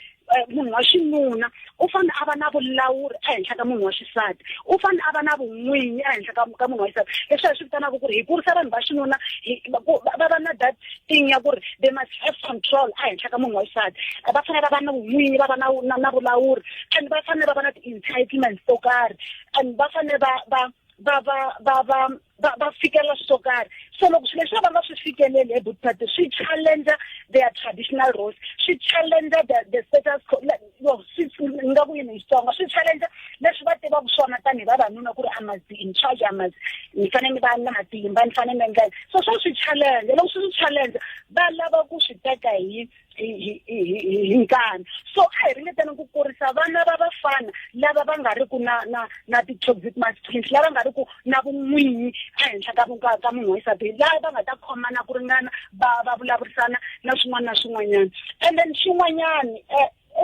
munhu wa xinuna u fanele a va na vulawuri ehenhla ka munhu wa xisati u fanele a va na vun'winyi ehenhla ka ka munhu wa xisati leswi hi swi vitanaka ku ri hi kurisa vanhu va xinuna va va na that thing ya ku ri they must have control ehenhla ka munhu wa xisati va fanele va va na vun'winyi va va na na na vulawuri and va fanele va va na ti-entitlements to karhi and va fanele va va va va va va va va fikelela swilo swo karhi so loko swilo leswiya va nga swi fikeleli he butati swi challenge their traditional roles swi challenge the status quo swi ni nga ku yini hi Xitsonga swi challenge leswi va tivaka swona tanihi vavanuna ku ri I must be in charge I must ni fanele ni va na matimba ni fanele ni endla so swa swi challenge loko swi swi challenge va lava ku swi teka hi hi nkani so a hi ringeteni ku kurisa vana va vafana lava va nga ri ku na na na ti-toxic masculinity lava nga ri ku na vun'winyi ehenhla ka ka ka munhu wa xisati lava va nga ta khomana ku ringana va va vulavurisana na swin'wana na swin'wanyana and then xin'wanyana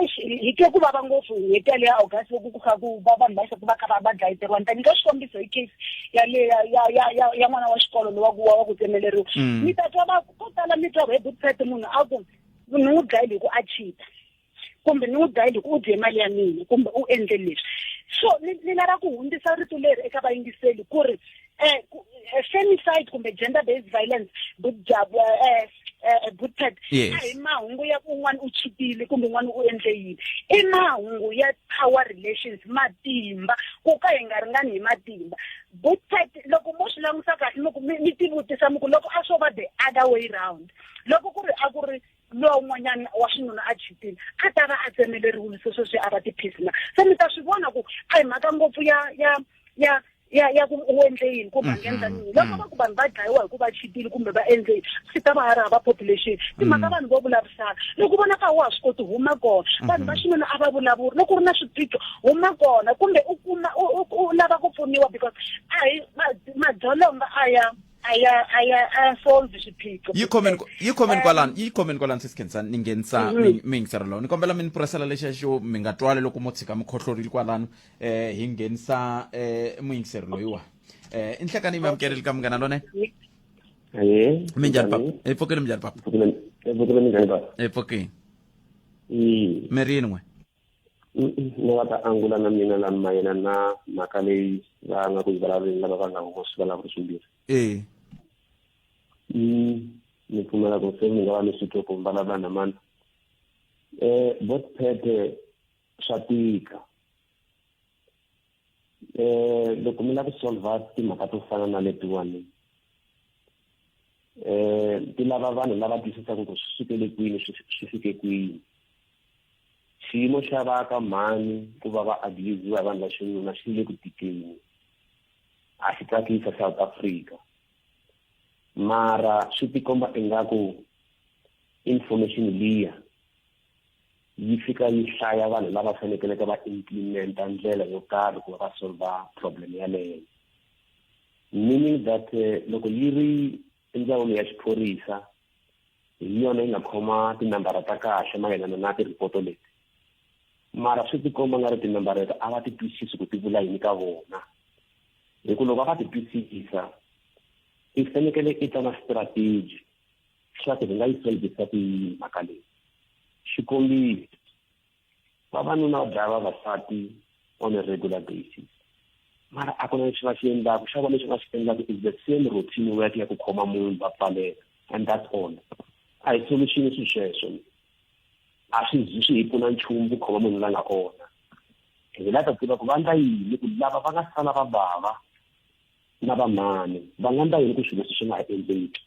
eish hi twe ku vava ngopfu hi n'hweti yaleyo ya August loko ku kha ku va vanhu va xisati va kha va va dlayeteriwa ni ta nyika xikombiso hi case ya le ya ya ya ya ya n'wana wa xikolo lowa ku wa ku tsemeleriwa mi ta twa va ko tala mi twa he Bootpet munhu a ku ni n'wi dlayile hi ku a cheat-a kumbe ni n'wi dlayile hi ku u dye mali ya mina kumbe u endle leswi so ni ni lava ku hundzisa rito leri eka vayingiseli ku ri femicide kumbe gender based violence Bootpet Yes. a hi mahungu ya ku un'wana u chitile kumbe un'wana u endle yini i mahungu ya power relations matimba ku ka hi nga ringani hi matimba Bootpet loko mo swi langusa kahle mi ku mi mi tivutisa mi ku loko a swo va the other way round loko ku ri a ku ri lowa un'wanyana wa xinuna a chitile a ta va a tsemeleriwile se sweswi a va tiphisi na se mi ta swi vona ku a hi mhaka ngopfu ya ya ya ya ya ku u endle yini kumbe a nge endlangi yini loko va ku vanhu va dlayiwa hi ku va chitile kumbe va endle yini swi ta va ha ri hava population timhaka vanhu vo vulavurisana loko u vona ka wa ha swi koti huma kona vanhu va xinuna a va vulavuri loko ku ri na swiphiqo huma kona kumbe u kuma u lava ku pfuniwa because a hi madzolonga a ya a ya a ya a solve swiphiqo yi khomeni yi khomeni kwalano yi khomeni kwalano sisi Khensani ni nghenisa mi yingisela lowo ni kombela mi ni purasela lexiya xo mi nga twali loko mo tshika mi khohlorile kwalano eh hi nghenisa eh muyingiseri loyiwa eh i nhlekani mi amukeleli ka munghana lone Aye. minjhani papa hi pfukile minjhani papa Pfukile minjhani papa? hi pfukile Ee. mi ri yini n'we Ni nga ta angula na mina la mayelana na mhaka leyi va nga ku yi vulavuleni lava va nga huma swivulavuri swimbirhi. Ee. Ni pfumela ku se ni nga va ni swi twe ku vulavula na mani. Eh, bot phethe swa tika. Eh, loko mi lava ku solva timhaka to fana na letiwani eh ti lava vanhu lava twisisaka ku swi sukele kwini swi fike kwini xiyimo xa va ka mhani ku va va abusiwa hi vanhu va xinuna xi le ku tikeni a xi tsakisa South Africa mara swi tikomba ingaku information liya yi fika yi hlaya vanhu lava fanekeleke va implementa ndlela yo karhi ku va va solva problem yaleyo meaning that eh, loko yi ri ndzawulo ya xiphorisa hi yona yi nga khoma tinambara ta kahle mayelana na tiripoto leti mara swi tikomba nga ri tinambara leti a va ti twisisi ku ti vula yini ka vona hi ku loko a va ti twisisa i fanekele i ta na strategy swa ku hi nga yi solvisa ku yini mhaka leyi xikombiso vavanuna va dlaya vavasati on a regular basis mara a ku na lexi va xi endlaka xa vona lexi va xi endlaka is the same routine work ya ku khoma munhu va pfalela and that's all a hi solution swi sweswo a swi zi swi hi pfuna nchumu ku khoma munhu la nga kona hi la ta tiva ku va ndla yini ku lava va nga sala va vava na vamhani va nga ndla yini ku swilo leswi swi nga ha endleki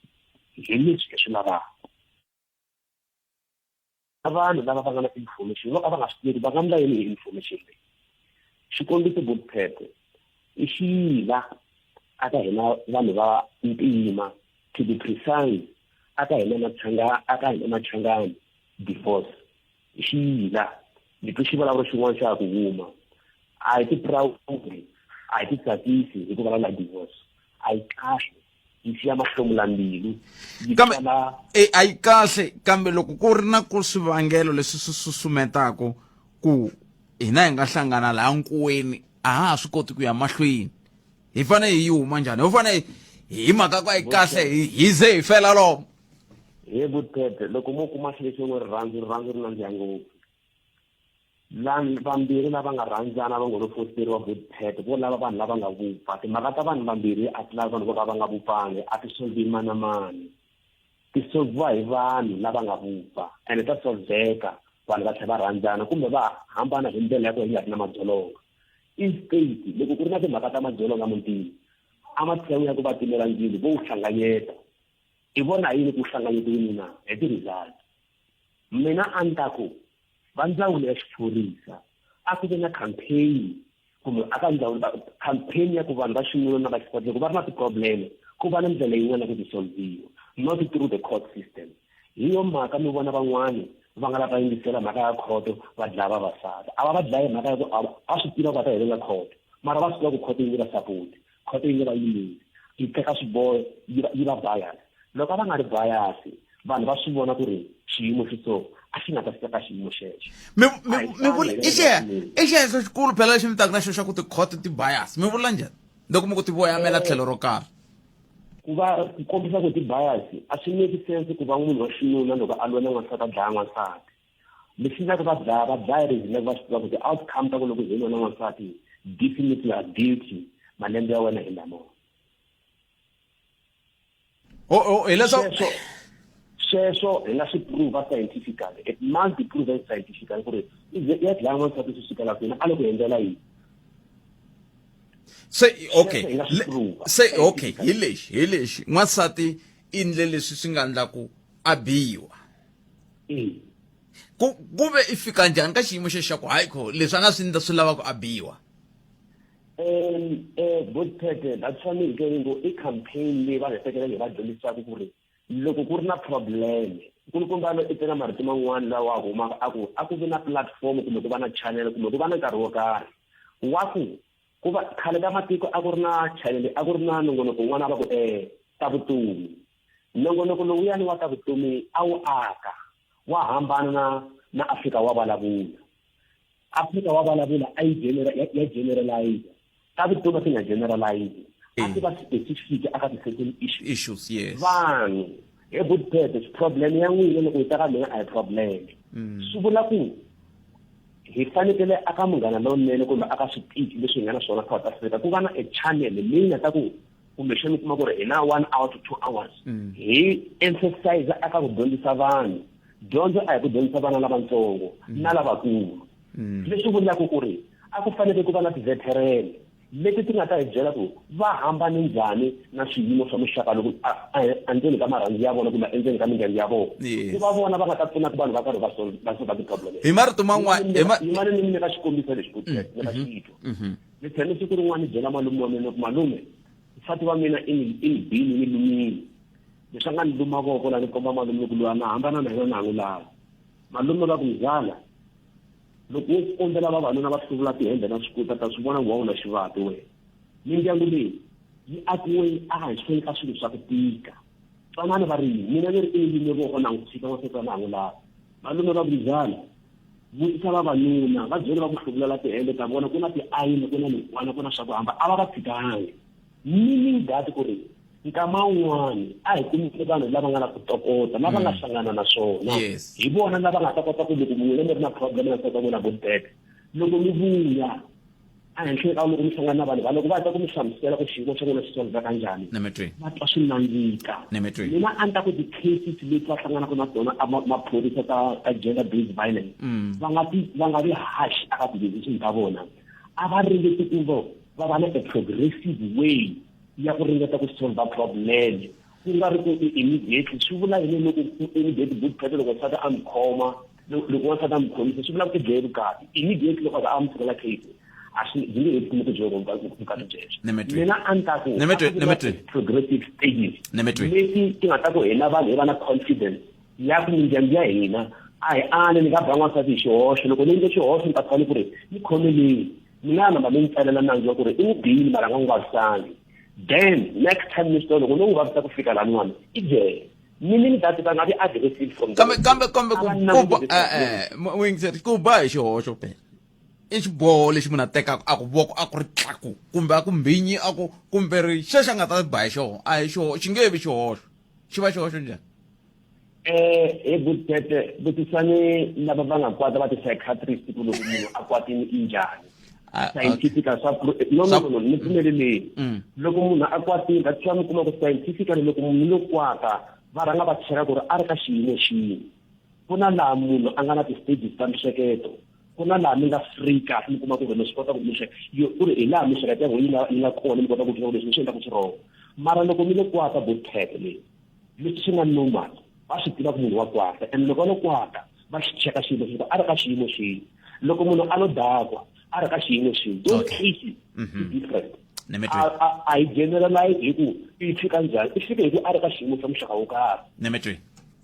hi leswi hi swi lavaka vanhu lava va nga na information vo ka va nga swi tivi va nga ndla yini hi information leyi xikombiso butphete i xiyila aka hina vanhu va ntima to be precise aka hina machanga aka hina machangani divorce i xiyila ni twe xivulavuro xin'wana xa ha ku huma a hi ti proud a hi ti tsakisi hi ku vulavula divorce a yi kahle yi siya mahlomula mbilu yi kambe e, a yi kahle kambe loko ku ri na ku swivangelo leswi swi susumetaka ku hina hi nga hlangana laha nkuweni a ha ha swi koti ku ya mahlweni hi fanele hi yi huma njhani ho fanele hi mhaka ku a yi kahle hi ze hi fela lomo he vutete loko mo kuma xilo lexi ngo rirhandzu rirhandzu ri nandziha ngopfu Vanhu vambirhi lava nga rhandzana va ngo lo fosteriwa good pet vo lava vanhu lava nga vupfa timhaka ta vanhu vambirhi a ti lavi vanhu vo ka va nga vupfangi a ti solvi mani na mani ti solviwa hi vanhu lava nga vupfa ene ta solveka vanhu va tlhela va rhandzana kumbe va hambana hi ndlela ya ku yi nga ri na madzolonga instead loko ku ri na timhaka ta madzolonga mutini ematshan'wini ya ku va timela ndzilo vo wu hlanganyeta i vona yini ku hlanganyetiwini na hi ti-result mina a ni ta ku va ndzawulo ya xiphorisa a ku ve na campaign kumbe a ka ndzawulo campaign ya ku vanhu va xinuna na va xisati loko va ri na ti-problem ku va na ndlela yin'wana ya ku ti solviwa not through the court system hi yo mhaka mi vona van'wani va nga lava yingisela mhaka ya khoto va dlaya vavasati a va va dlayi mhaka ya ku a swi tiva ku va ta helela khoto mara va swi tiva ku khoto yi nge va sapoti khoto yi nge va yimeli yi teka swiboho yi va bias loko a va nga ri bias vanhu va swi vona ku ri xiyimo xi so a xi nga ta fika ka xiyimo xexo mi mi vula i xe i xexo xikulu phela lexi mi taka na xo xa ku tikhoto ti bias mi vula njhani loko mi ku ti voyamela eh, tlhelo ro karhi ku va ku kombisa ku ti bias a swi make sense ku va munhu wa xinuna loko a lwa na n'wansati a dlaya n'wansati lexi endlaka va dlaya va dlaya reason ya ku va swi tiva ku ti-outcome ta ku loko hi nwa na n'wansati definitely are guilty malembe ya wena hi lamawa hileswaku sweswo hi nga swi prova scientifically it must be proven scientifically ku ri ya dlaya n'wansati swi sukela kwini a loko hi endlela yini se okay se okay hi lexi hi lexi n'wansati i ndle leswi swi nga endla ku a biwa mm. ku ku ve i fika njhani ka xiyimo xexo xa ku hayi kho leswi a nga swi endla swi lava ku a biwa Um Botpete that's why ni hi ngo i campaign leyi vanhu hi fanekele hi va dyondzisaka ku ri loko ku ri na problem nkulukumbalo i te na marito man'wana lawa humaka a ku a ku vi na platform kumbe ku va na channel kumbe ku va na nkarhi wo karhi wa ku ku va khale ka matiko a ku ri na channel a ku ri na nongonoko wun'wana va ku um ta vutomi nongonoko lowuyani wa ta vutomi a wu aka wa hambana na na Afrika wa vulavula Afrika wa vulavula a yi ya generalize ta vutomi a ti nga generalize a ti va specific aka ti-certain issues issues yes vanhu he good purpose problem ya n'wina loko yi ta ka mina a hi problem swi vula ku hi fanekele aka munghana lowunene kumbe aka switichi leswi hi nga na swona South Africa ku va na a channel leyi nga ta ku kumbexana u kuma ku ri hi na 1 hour to 2 hours hi emphasize aka ku dyondzisa vanhu dyondzo a hi ku dyondzisa vana lavatsongo na lavakulu leswi vulaka ku ri a ku fanele ku va na ti-veteran leti ti nga ta hi byela ku va hambane njhani na swiyimo swa muxaka loko endzeni ka marhandzu ya vona kumbe endzeni ka mindyangu ya vona ku va vona va nga ta pfunaka vanhu va karhi va solve ti-problem hi marito man'wana yimani ni mi nyika xikombiso lexi ku nyika xitwa ni tshame siku rin'wana ni byela malume wa mina ku malume nsati wa mina i ni i ni bini ni lumile leswi a nga ni luma voko la ni komba malume ku loyi a na hambana na yena na ha n'wi lava malume va ku mzala loko wo kombela vavanuna va hluvula tihembe na swikuta ta swi vona ku wa wuna xivati wena mindyangu leyi yi akiwe ehenhleni ka swilo swa ku tika twanani va ri yini mina ni ri i ni lume voko na n'wi tshika n'wansati na ha n'wi lava malume va ku mzala vutisa vavanuna va byele va ku hluvulela tihembe ta vona ku na tiayini ku na mikwana ku na swa ku hamba a va va tshikangi meaning that ku ri nkama wun'wani a hi kumile vanhu lava nga na ku tokota lava nga hlangana na swona hi vona lava nga ta kota ku loko n'wina mi ri na problem na nsati wa n'wina botete loko mi vuya ehenhleni ka loko mi hlangana na vanhu va loko va ta ku mi hlamusela ku xiyimo xa n'wina xi solveka njhani va twa swi nandzika mina a ni ta ku ti-cases leti va hlanganaka na tona maphorisa ta ta gender based violence va nga ti va nga vi harsh aka ti-decision ta vona a va ringeti ku va va va na a progressive way ya ku ringeta ku solve problem ku nga ri ku immediately swi vula yini loko immediately good phete loko nsati a mi khoma loko wansati a mi khomisa swi vula ku i dlaye vukati immediately loko a amukela case a swi byi nge he kumi ku dyiwa vukati byebyo mina a ni ta ku progressive stages leti ti nga ta ku hina vanhu hi va na confidence ya ku mindyangu ya hina a hi ani ni nga ba n'wansati hi xihoxo loko ni endle xihoxo ni ta tshama ku ri ni khomeleni ni nga namba ni n'wi tsalela nandzu wa ku ri i n'wi bini mara nga n'wi vavisangi then next time ni swi tiva loko no n'wi vavisa ku fika laniwani i jele meaning that va nga vi aggressive from kambe kambe kambe ku ku ba eh eh ku ba hi xihoxo phela i xiboho lexi munhu a tekaka a ku voko a ku ri tlaku kumbe a ku mbhinyi a ku kumbe ri xexo a nga ta ba hi xoho a hi xihoxo xi nge vi xihoxo xi va xihoxo njhani eh he butete butisani lava va nga kwata va ti-psychiatrist ku loko munhu a kwatini i njhani scientific swa no no no ni pfumeleleni loko munhu a kwatile that's why mi kuma ku scientifically loko munhu lo kwata va rhanga va cheka ku ri a ri ka xiyimo xini ku na laha munhu a nga na ti-stages ta mihleketo ku na laha mi nga free kahle mi kuma ku ri mi swi kota ku mi yo ku ri hi laha mihleketo ya n'wina yi nga yi nga kona mi kota ku twa ku leswi mi swi endlaka swi wrong mara loko mi lo kwata botete leyi leswi swi nga normal va swi tiva ku munhu wa kwata and loko a lo kwata va xi cheka xiyimo xi a ri ka xiyimo xihi loko munhu a lo dakwa a ri ka xiyimo xihi those cases ti different a hi generalize hi ku i fika njhani i fike hi ku a ri ka xiyimo xa muxaka wo karhi Nemetri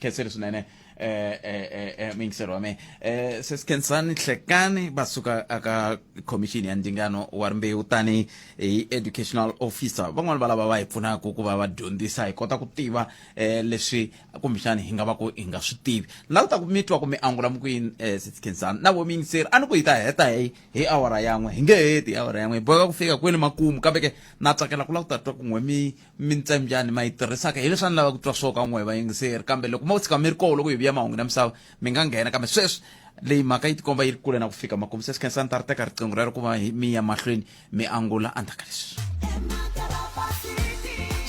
khensile swinene eh eh eh muyingiseri wa mehe eh sesikhensani hlekani va suka aka khomixini ya ndzingano wa rimbewu tani hi educational officer van'wani va lava va hi pfunaka ku va va dyondzisa hi kota ku tiva eh leswi kumbexani hi nga va ku hi nga swi tivi na ku ta ku mi twa ku mi angula mi ku yini eh sesikhensani na vo muyingiseri a ni ku hi ta heta hi hi awara yan'we hi nge heti hi awara yan'we hi boheka ku fika kwini makumu kambe ke na tsakela ku lava ku ta twa ku n'we mi mintsembyani ma yi tirhisaka hi leswi a ni lava ku twa swo ka n'we vayingiseri kambe loko mo tshika mi ri koho loko hi vuya mahungu na misava mi nga nghena kambe sweswi leyi mhaka yi tikomba yi ri kule na ku fika makumu se swi ni ta ri teka riqingho rero ku va mi ya mahlweni mi angula endzhaku ka leswi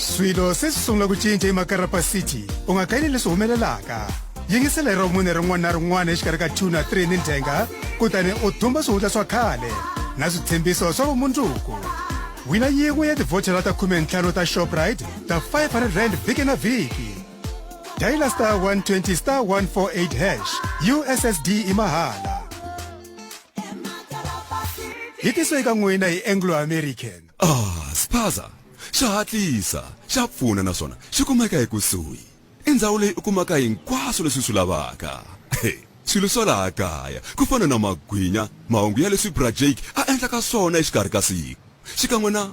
Swilo se swi sungula ku cinca eMakarapa City. U nga kayeli leswi humelelaka. Yingisela hi Ravumune rin'wana na rin'wana exikarhi ka 2 na 3 nindzhenga kutani u thumba swihundla swa khale na switshembiso swa vumundzuku. Wina yin'we ya tivhochara ta 15 ta Shoprite ta R500 vhiki na vhiki. Dayila star 120 star 148 hash. USSD i mahala. Yi tisiwe eka n'wina hi Anglo American. Ah, spaza xa hatlisa, xa pfuna naswona xi kumeka ekusuhi. I ndhawu leyi u kumaka hinkwaswo leswi u swi lavaka. Swilo swa laha kaya ku fana na magwinya, mahungu ya leswi Bra Jake a endlaka swona exikarhi ka siku, xikan'we na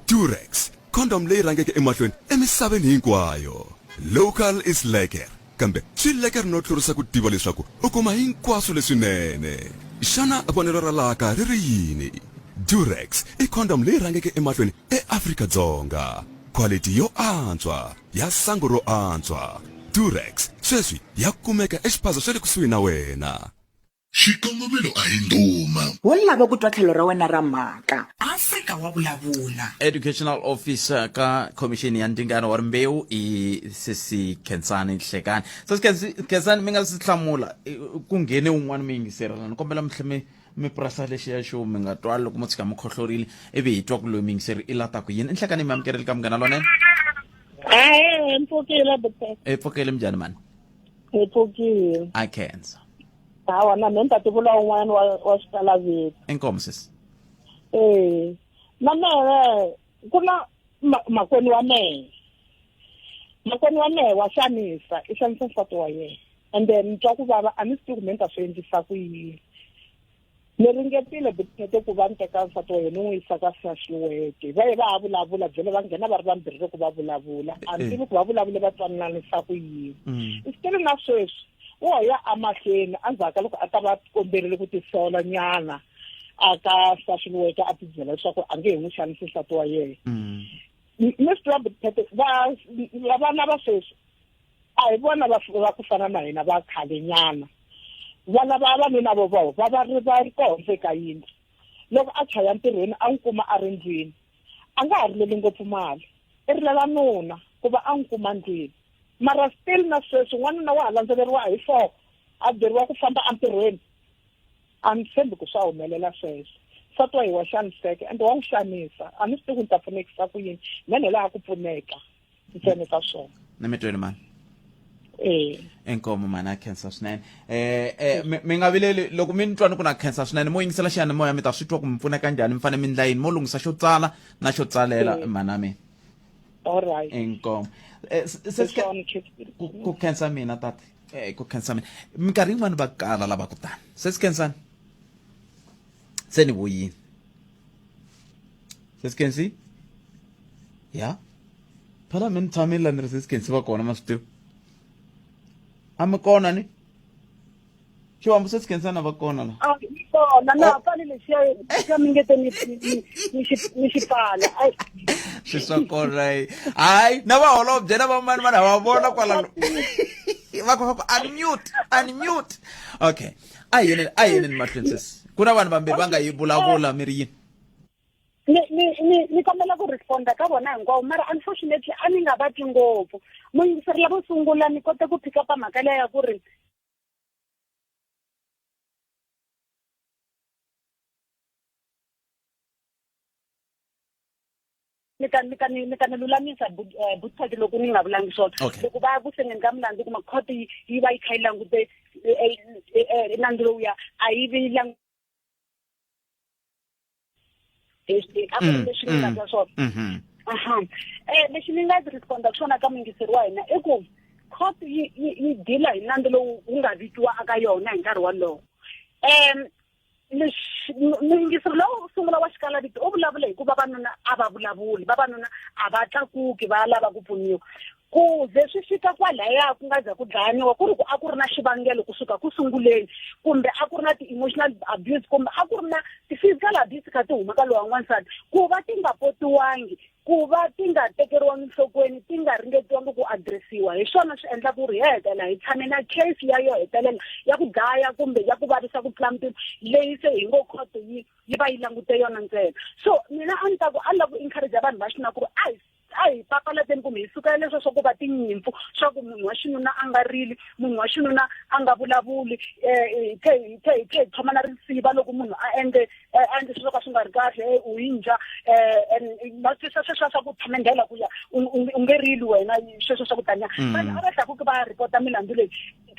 Durex, condom leyi rhangeke emahlweni emisaveni hinkwayo. Local is lekker, kambe swi lekker no tlurisa ku tiva leswaku u kuma hinkwaswo leswinene. Xana vonelo ra laha kaya ri ri yini? Durex i condom leyi rhangeke emahlweni eAfrika-Dzonga. Khwalithi yo antswa ya sangu ro antswa. Durex sweswi ya kumeka exiphaza xa le kusuhi na wena. Xikongomelo a hi ndhuma. Wo lava ku twa tlhelo ra wena ra mhaka. Afrika wa vulavula. Educational officer ka khomixini ya ndzingano wa rimbewu i sesi Khensani Hlekani. Sesi Khensani mi nga si hlamula ku nghene un'wana mi yingiseri la ni kombela mi tlhe mi mi purasa lexiya xo mi nga twali loko mo tshika mi khohlorile ivi hi twa ku loyi muyingiseri i lata ku yini. I Nhlekani mi amukerile ka Munghana Lonene. Ahee, mpfukile buti. E pfukile minjhani mani? Hi pfukile. A khensa. Hawa na mina ni ta tivula un'wana wa wa xikalaveti. Inkomu sesi. Eh, na mehe ku na makwenu wa mehe. Makwenu wa mehe wa xanisa, i xanisa nsati wa yena. And then ni twa ku vava a ni swi tivi ku me ni ta swi endlisa ku yini. Ni ringetile Buthete ku va ni teka nsati wa yena ni n'wi yisa ka social work. Va ye va ya vulavula byele va nghena va ri vambirhi loko va vulavula. A ni tivi ku va vulavule va twananisa ku yini. Still na sweswi wo ya emahlweni endzhaku ka loko a ta va komberile ku tisola nyana a ka social worker a ti byela leswaku a nge he n'wi xanisi nsati wa yena. Ni swi tiva Buthete va vana va sweswi a hi vona va va ku fana na hina va khale nyana vana va vavanuna vo vo va va ri va ri koho ndzeni ka yindlu loko a chaya ntirhweni a n'wi kuma a ri ndlwini a nga ha rileli ngopfu mali i rilela nuna ku va a n'wi kuma ndlwini mara still na sweswi n'wanuna wa ha landzeleriwa hi four a byeriwa ku famba entirhweni a ni tshembi ku swa humelela sweswo nsati wa hi wa xaniseka ende wa n'wi xanisa a ni swi tivi ku ni ta pfunekisa ku yini mene laha ku pfuneka ntsena ka swona ni mi twele mani eh inkomo mani a khensa swinene eh eh mi nga vileli loko mi ni twa ni ku na khensa swinene mo yingisela xiyanimoya mi ta swi twa ku mi pfuneka njhani mi fanele mi ndla yini mo lunghisa xo tsala na xo tsalela eh. mhana mina alright inkomo eh, se ku khensa mina tati eh ku khensa mina minkarhi yin'wani va kala lava ku tani se si khensani se ni vuyini Sesi ya phela mi ni tshamile la ni ri sesi Khensi va kona ma swi tiva a mi kona ni xiwambu sesi Khensi na va kona la a mi kona na oh. pfali lexiya xa mi nge te ni ni xi pfala swi swa kona hayi na vaholobye na vamani vanhu va vona kwalano va ku va ku unmute unmute okay a hi yeni a hi yeneni mahlweni sesi ku na vanhu vambirhi va nga yi vulavula mi ri yini ni ni ni ni kombela ku responda ka vona hinkwawo mara unfortunately a ni nga va twi ngopfu muyingiseri lavo sungula ni kote ku pick up mhaka liya ya ku ri ni ta ni ta ni ta ni lulamisa eh, butshaki loko ni nga vulangi swona loko va ya ku sengeni ka milandzu kuma court yi va yi kha yi langute eh, eh, nandzu lowuya a yi vi yi a ku ri mm, leswi ni nga mm. twa swona mm-hmm. aha um lexi ni nga responda swona ka muyingiseri wa hina i ku court yi yi yi deal hi nandzu lowu wu nga vikiwa aka yona hi nkarhi wolowo um muyingiseri lowo sungula wa xikalavito u vulavule hi ku vavanuna a va vulavuli vavanuna a va tlakuki va lava ku pfuniwa ku ze swi fika kwalaya ku nga za ku dlayaniwa ku ri ku a ku ri na xivangelo kusuka ku sunguleni kumbe a ku ri na ti-emotional abuse kumbe a ku ri na ti-physical abuse kha ti huma ka lowa n'wansati ku va ti nga potiwangi ku va ti nga tekeriwangi nhlokweni ti nga ringetiwangi ku addressiwa hi swona swi endla ku ri hi hetelela hi tshame na case ya yo hetelela ya ku dlaya kumbe ya ku vavisa ku tlula mpimo leyi se hi ngo khoto yi yi va yi langute yona ntsena so mina a ni ta ku a ni lava ku encourage vanhu va xinuna ku ri a hi a hi papalateni kumbe hi sukela leswo swa ku va tinyimpfu swa ku munhu wa xinuna a nga rili munhu wa xinuna a nga vulavuli um hi tlhe hi tlhe hi tlhe hi tlhoma na risiva loko munhu a endle a endle swilo swo ka swi nga ri kahle u yi njha um and va twisisa sweswiya swa ku themendhela ku ya u nge rili wena sweswo swa ku taniya vanhu a va tlakuki va ya ripota milandzu leyi.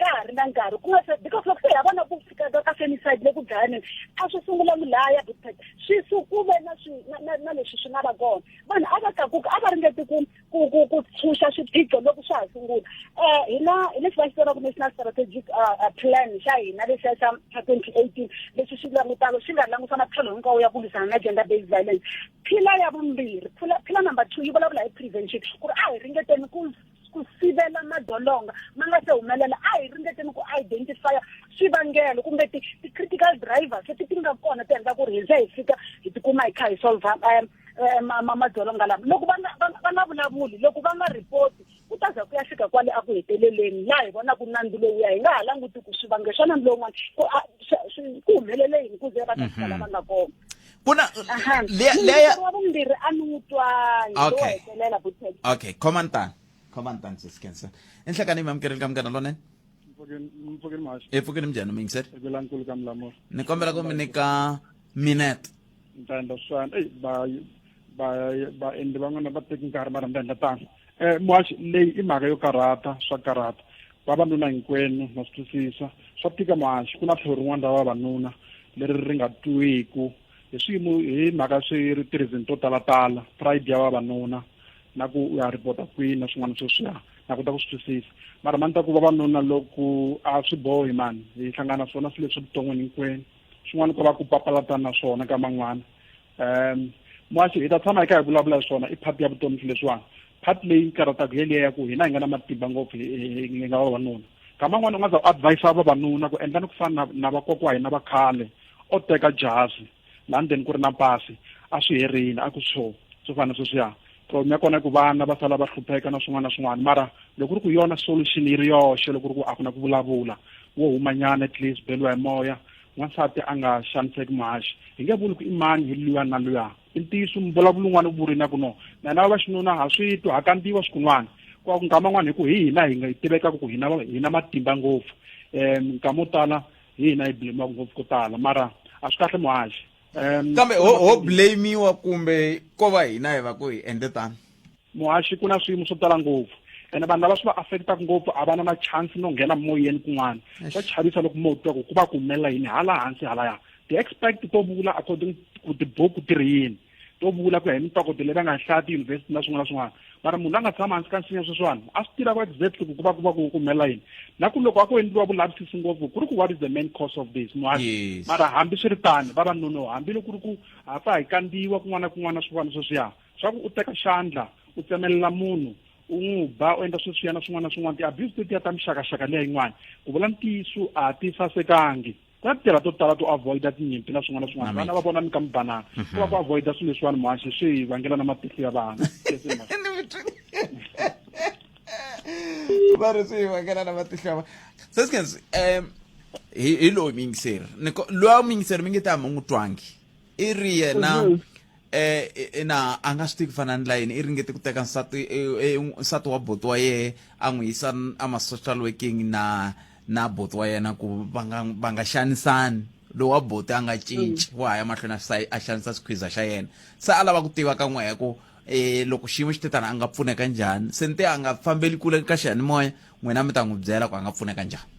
Ka ha ri na nkarhi ku nga se, because loko se ha vona ku fika ka femicide le ku dlayaneni, a swi sungulangi lahaya Bookpad, swi su ku ve na swi na na na leswi swi nga va kona. Vanhu a va tlakuki, a va ringeti ku ku ku ku tshunxa swiphiqo loko swa ha sungula. Hina hi leswi va xi vitanaka National Strategic Plan xa hina lexiya xa xa 2018, leswi xi langutaka, xi nga langusa matlhelo hinkwawo ya ku lwisana na gender based violence. Pillar ya vumbirhi, pillar number 2 yi vulavula hi prevention, ku ri a hi ringeteni ku sivela madzolonga ma nga se humelela, a hi ringeteni ku identify swivangelo kumbe ti-critical drivers leti ti nga kona ti endla ku ri hi ze hi fika hi tikuma hi kha hi solve madzolonga lama. Loko va nga vulavuli, loko va nga report, ku ta za ku ya fika kwale a ku heteleleni laha hi vonaka nandzu lowuya, hi nga ha languti ku swivangelo swa nandzu lowun'wana ku humelele yini ku ze va ta fika la va nga kona. Ku na Aha. leya Wa vumbirhi a ni n'wi twangi, lowo Okay. hetelela, Bothek. Okay, khomantani, khomantani sesikensa enhlekani mi amukeleni ka Munghana Lonene. Mpfukeni Mhaxi. Epfukeni, minjhani muyingiseri? Ekulankulu ka Mulamula. Ni kombela ku mi nyika minute. Ni ta endla swani. Eyi, ba vaendli van'wana va teki nkarhi, mara ni ta endla tano. Muhaxi, leyi i mhaka yo karhata, swa karhata. Vavanuna hinkwenu na swi twisisa. Swa tika Muhaxi, ku na tlhelo rin'wana ra vavanuna leri ri nga twiku hi swiyimo hi mhaka swi ri ti-reason to talatala, pride ya vavanuna na ku u ya report-a kwini na swin'wana sweswiya, na kota ku swi twisisa. Mara mani ta ku vavanuna loko a swi bohi mani, hi hlangana swona swilo leswi vuton'wini hinkwenu. Swin'wana ko va ku papalata na swona ka man'wana. Muhaxi, hi ta tshama hi kha hi vulavula hi swona, i part ya vutomi swilo leswiwani. Part leyi karhataka hi liya ya ku hina hi nga na matimba ngopfu hi nga vavanuna. Ka man'wana u nga za u advise vavanuna ku endlani ku fana na vakokwa hina va khale, o teka jazi laha ndzeni ku ri na pasi, a swi herini, a ku swo swo fana na sweswiya. Problem ya kona i ku vana va sala va hlupheka na swin'wana na swin'wana, mara loko ku ri ku yona solution yi ri yoxe, loko ku ri ku a ku na ku vulavula, wo humanyana at least beliwa hi moya, n'wansati a nga xaniseki Muhaxi. Hi nge vuli ku i mani hi luya na luya. I ntiyiso mbulavulo wun'wana u vurile na ku no, na hina va xinuna ha swi twa, ha kandziwa swikun'wana. Ku nkama wun'wana hi ku hi hina hi nga tivekaka ku hina matimba ngopfu. Nkama wo tala hi hina hi blame-iwaka ngopfu ko tala, mara a swi kahle Muhaxi. Kambe ho blame-iwa kumbe ko va hina hi va ku hi endle tano? Muhaxi, ku na swiyimo swo tala ngopfu, ene vanhu lava swi va affectaka ngopfu a va na na chance no nghena moyeni kun'wana. Swa chavisa loko mo twa ku ku va ku humelela yini hala hansi halaya. Ti-expert to vula according ku tibuku ti ri yini, to vula ku ya hi mintokoto leyi va nga hlaya tiyunivhesiti na swin'wana na swin'wana, mara munhu la nga tshama hansi ka nsinya sweswiwani a swi tiva ku exactly ku ku va ku va ku humelela yini, na ku loko a ku endliwa vulavisisi ngopfu ku ri ku what is the main cause of this Muhaxi. Mara hambi swi ri tano vavanuna, hambiloko ku ri ku ha pfa hi kandziwa kun'wana na kun'wana swin'wana sweswiya swa ku u teka xandla u tsemelela munhu u n'wi ba u endla sweswiya na swin'wana na swin'wana, ti-abuse tetiya ta mixakaxaka liya yin'wana, ku vula ntiyiso a ti sasekangi. Ku na tindlela to tala to avoida tinyimpi na swin'wana na swin'wana. Vana va vona mi ka mi banana, ku va ku avoida swilo leswiwani Muhaxi, swi hi vangela na matihlo ya vana. Va ri swi hi vangela na matihlo ya vana. Sesikenzi, hi loyi muyingiseri ni loyi muyingiseri mi nge ta mi n'wi twangi, i ri yena ina a nga swi tivi ku fana ni layini, i ringete ku teka nsati wa buti wa yehe a n'wi yisa a ma social working na buti wa yena ku va nga xanisani. Lowu wa buti a nga cinci, wa ha ya mahlweni a xanisa swikhwiza xa yena. Se a lava ku tiva ka n'wehe ku loko xiyimo xi te tani a nga pfuneka njhani. Se ni te a nga fambeli kule ka xiyanimoya, n'wina mi ta n'wi byela ku a nga pfuneka njhani.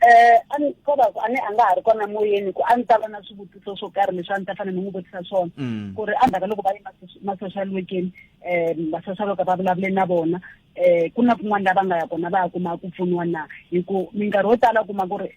A ni ko va ku a ni a nga ha ri kona moyeni, ku a ni ta va na swivutiso swo karhi leswi a ni ta fanele ni n'wi vutisa swona. Ku ri endzhaku loko va ye ma-social work-eni, va social worker va vulavule na vona, ku na kun'wana la va nga ya kona va ya kuma ku pfuniwa na, hi ku minkarhi yo tala u kuma ku ri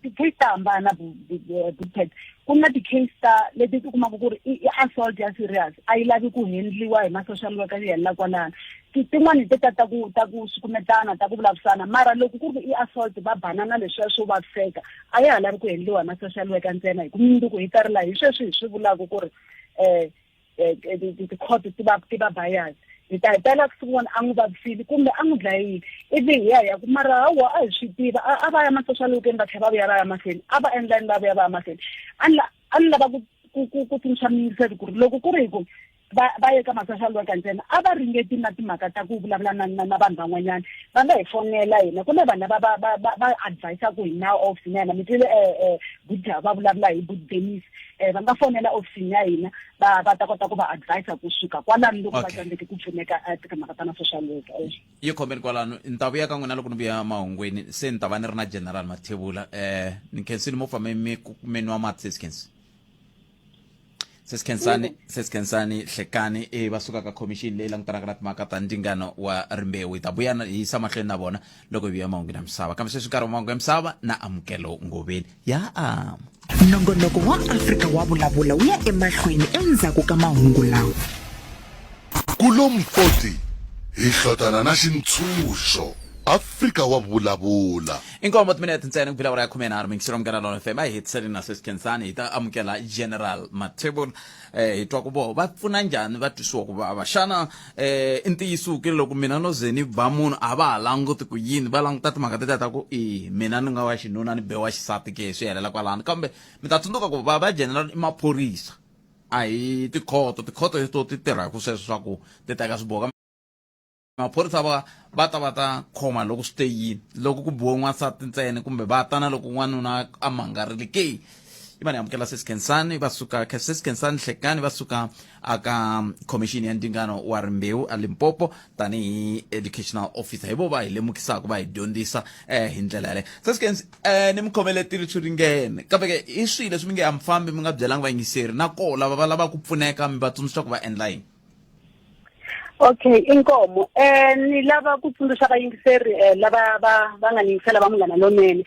ti-case ta hambana, Bookpad. Ku na ti-case ta leti ti kumaka ku ri i assault ya serious, a yi lavi ku handliwa hi ma-social worker yi helela kwalano. Tin'wani te ta ta ku ta ku sukumetana, ta ku vulavurisana, mara loko ku ri i assault va banana leswiya swo vaviseka, a ya ha lavi ku handliwa hi ma-social worker ntsena, hi ku mundzuku hi ta rila hi sweswi hi swi vulaka ku ri ti-court ti va bias. Hi ta hetela ku siku a n'wi vavisile kumbe a n'wi dlayile, ivi hi ya hi ya ku mara hawa a hi swi tiva, a va ya ma-social work-eni va tlhela va vuya va ya mahlweni, a va endla yini va vuya va ya mahlweni. A ni a ni lava ku tsundzuxa muyingiseri ku ri loko ku ri hi ku va ye ka ma-social worker ntsena, a va ringeti na timhaka ta ku vulavula na vanhu van'wanyana, va nga hi fonela hina. Ku na vanhu lava va advise-aku hi now off na yena mi twile Buddha va vulavula hi Buddha Dennis. um va nga fonela ofisini ya hina va va ta kota ku va advisa kusuka kwalano loko va tsandzeke ku pfuneka eh, timhaka ta na social worker eh. Yi khomeni kwalano, ni ta vuya ka n'wina loko ni vuya mahungwini, se ni ta va ni ri na General Mathebula. Um ni khensile mo pfa mi mi mi nwa mati sesi Khensi. Sesi Khensani, Sesi Khensani Hlekani e va suka ka khomixini leyi langutanaka na timhaka ta ndzingano wa rimbewu. Hi ta vuya hi yisa mahlweni na vona loko hi vuya mahungwini ya misava. Kambe sweswi nkarhi wa mahungu ya misava na Amukelo Ngoveni. Ya ama. Nongonoko wa Afrika wa Vulavula wu ya emahlweni endzhaku ka mahungu lawa. Kulompoti hi hlotana na xintshunxo. Afrika wa vulavula. Inkombo timinete ntsena ku bile awara ya khumenharhu mingiselo Munghana Lonene FM a hi hetiseni na Sesi Khensani hi ta amukela General Mathebula eh hi twa ku voho va pfuna njhani va twisiwa ku vava xana eh i ntiyiso ke loko mina no ze ni ba munhu a va ha languti ku yini va languta timhaka tetiya ta ku i mina ni nga wa xinuna ni be wa xisati ke swi helela kwalano kambe mi ta tsundzuka ku va va general i maphorisa a hi tikhoto tikhoto hi to ti tirhaka sweswo swa ku ti teka swiboho maphorisa va va ta va ta khoma loko swi te yini loko ku biwe n'wansati ntsena kumbe va ta na loko n'wanuna a mangarile ke yi va ni amukela sesi Khensani va suka sesi Khensani Hlekani va suka aka khomixini ya ndzingano wa rimbewu a Limpopo tanihi educational officer hi vo va hi lemukisaka va hi dyondzisa eh hi ndlela yaleyo sesi Khensi eh ni mi khomeletile swi ringene kambe ke i swilo leswi mi nge a mi fambi mi nga byelanga vayingiseri na koho lava va lavaka ku pfuneka mi va tsundzuxa ku va endla yini Okay, inkomo. Eh ni lava ku tsundzuxa vayingiseri eh, lava va va nga ni yingisela va Munghana Lonene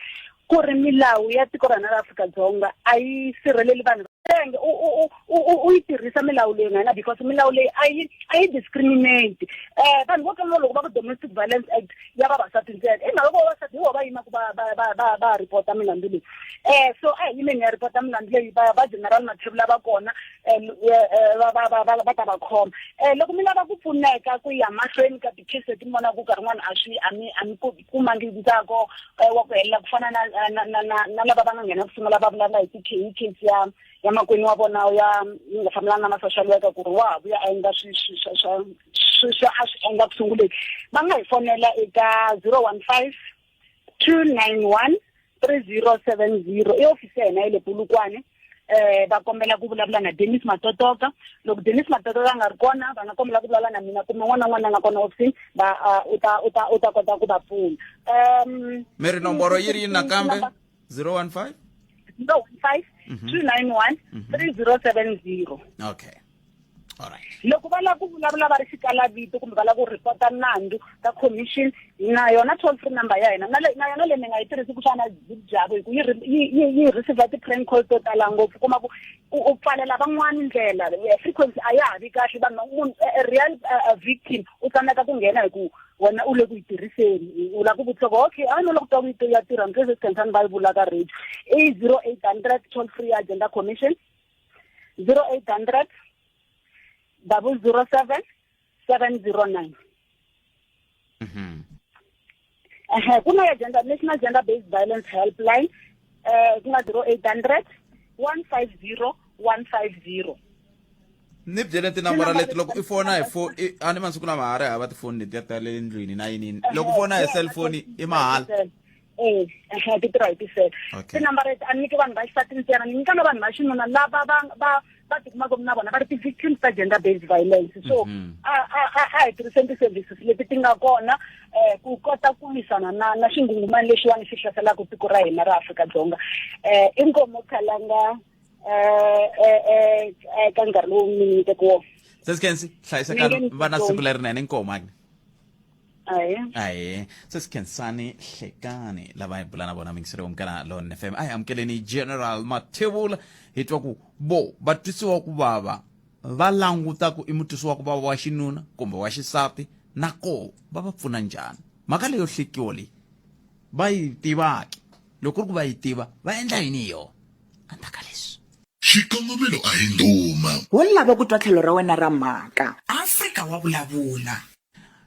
ku ri milawu ya tiko ra hina ra Afrika-Dzonga a yi sirheleli vanhu nenge u u u u yi tirhisa milawu leyi nga yena because milawu leyi a yi a yi discriminate eh vanhu vo tala loko va ku domestic violence act ya vavasati ntsena i mhaka ku vavasati hi vona va yimaka va va va va va report milandzu leyi eh so a hi yimeni ya report milandzu leyi va va general Mathebula va kona va va va va va ta va khoma um loko mi lava ku pfuneka ku ya mahlweni ka ti-case leti mi vonaka nkarhi wun'wana a swi a mi a mi kumangi ntsako wa ku helela ku fana na na na na na lava va nga nghena ku sungula va vulavula hi hi case ya ya makwenu wa vona ya yi nga fambelani na ma-social worker ku ri wa ha vuya a endla swi swi swa swa swi a swi endla ku sunguleni va nga hi fonela eka 015 291 3070 i ofisi ya hina ya le Polokwane eh va kombela ku vulavula na Dennis Matotoka loko Dennis Matotoka a nga ri kona va nga kombela ku vulavula na mina kumbe n'wana na n'wana a nga kona ofisini va u ta u ta u ta kota ku va pfuna um mi ri nomboro yi ri yini nakambe 015 015 291 3070 okay alright loko va lava ku vulavula va ri xikalavito kumbe va lava ku ripota nandzu ka commission na yona toll free number ya hina na le na yona leyi mi nga yi tirhisi ku fana na byavo hi ku yi yi yi yi receive ti-prank call to tala ngopfu kuma ku u u pfalela van'wani ndlela frequency a ya ha vi kahle vanhu munhu real victim u tsandzeka ku nghena hi ku wena u le ku yi tirhiseni u lava ku vutisa ku okay a no loko twa ku yi ya tirha ni twe se va yi vula ka radio i 0800 toll free ya gender commission 0800 007 709 ehe ku na ya gender national gender based violence helpline eh ku nga 0800 150 150 ni byele tinambara leti loko i fona hi fo a ni masiku lama ha ri hava tifoni letiya ta le ndlwini na yinini loko fona hi cellphone i mahala Eh, ehe ti tirha hi tisele tinambara leti a ni nyiki vanhu va xisati ntsena ni nyika na vanhu va xinuna lava va va va tikumaka na vona va ri ti-victims ta gender based violence so mhm. a a a a hi tirhiseni ti-services leti ti nga kona um ku kota ku lwisana na na xinghunghumani lexiwani xi hlaselaka tiko ra hina ra Afrika-Dzonga um i nkomo khalanga um ka nkarhi lowu mi nyikeke wona sesi hlayiseka va na siku lerinene inkomo Aye. Aye. Sesikhensani Hlekani lava hi bula na vona mingiseri wa Munghana Lonene FM. A hi amukeleni General Mathebula hi twa ku vo va twisiwa ku vava va languta ku i mutwisiwa ku vava wa xinuna kumbe wa xisati na koho va va pfuna njhani. Mhaka leyo hlekiwa leyi va yi tivaki loko ku ri ku va yi tiva va endla yini hi yona endzhaku ka leswi. Xikongomelo a hi ndhuma. Wo lava ku twa tlhelo ra wena ra mhaka. Afrika wa vulavula.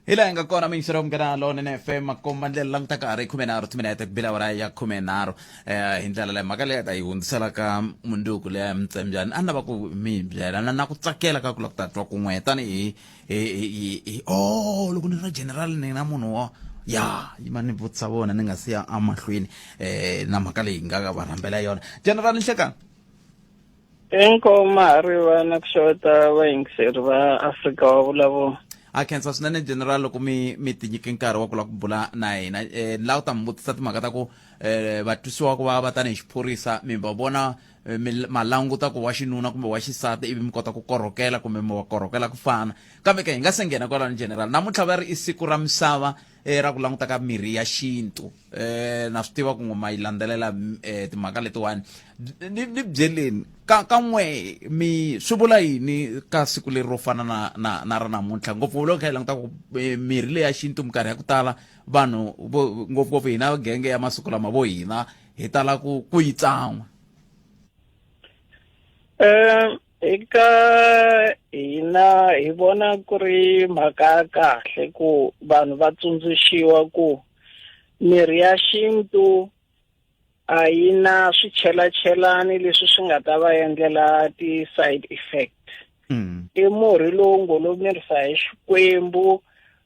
Hi laha hi nga kona miyingiselo wa Munghana Lonene FM makomba ndlela languta ka ha ri khumenharhu timinete ku bila awara ya khumenharhu um hi ndlela leyi mhaka leyi ta yi hundzisela ka munduku leya ya mutsembyani a ni lava ku mi hi byela na na ku tsakela ka ku lava ku ta twa kun'we tanihi hi hi hi oh loko ni ri general ni na munhu wa ya yima ni vutisa vona ni nga si ya emahlweni um na mhaka leyi nga va rhambela yona general nhlekani. Inkomu Hariva na ku xeweta vayingiseri va Afrika wa vulavula. A khensa swinene general loko mi mi tinyike nkarhi wa ku lava ku bula na hina. Ni lava ku ta mi vutisa timhaka ta ku vatwisiwa ku vava tanihi xiphorisa mi va vona mi ma languta ku wa xinuna kumbe wa xisati ivi mi kota ku korhokela kumbe mi va korhokela ku fana. Kambe ke hi nga se nghena kwalano general, namuntlha va ri i siku ra misava ra ku languta ka mirhi ya xintu. Na swi tiva ku ngoma yi landzelela timhaka letiwani. Ni ni byeleni ka ka n'we mi swi vula yini ka siku leri ro fana na na na ra namuntlha, ngopfu loko kha hi languta ku mirhi leyi ya xintu minkarhi ya ku tala vanhu vo ngopfungopfu hina genge ya masiku lama vo hina hi tala ku ku yi tsan'wa. Eka hina hi vona ku ri mhaka ya kahle ku vanhu va tsundzuxiwa ku mirhi ya xintu a yi na swichelachelani leswi swi nga ta va endlela ti-side effect. I murhi lowu ngo lo mirisa hi Xikwembu,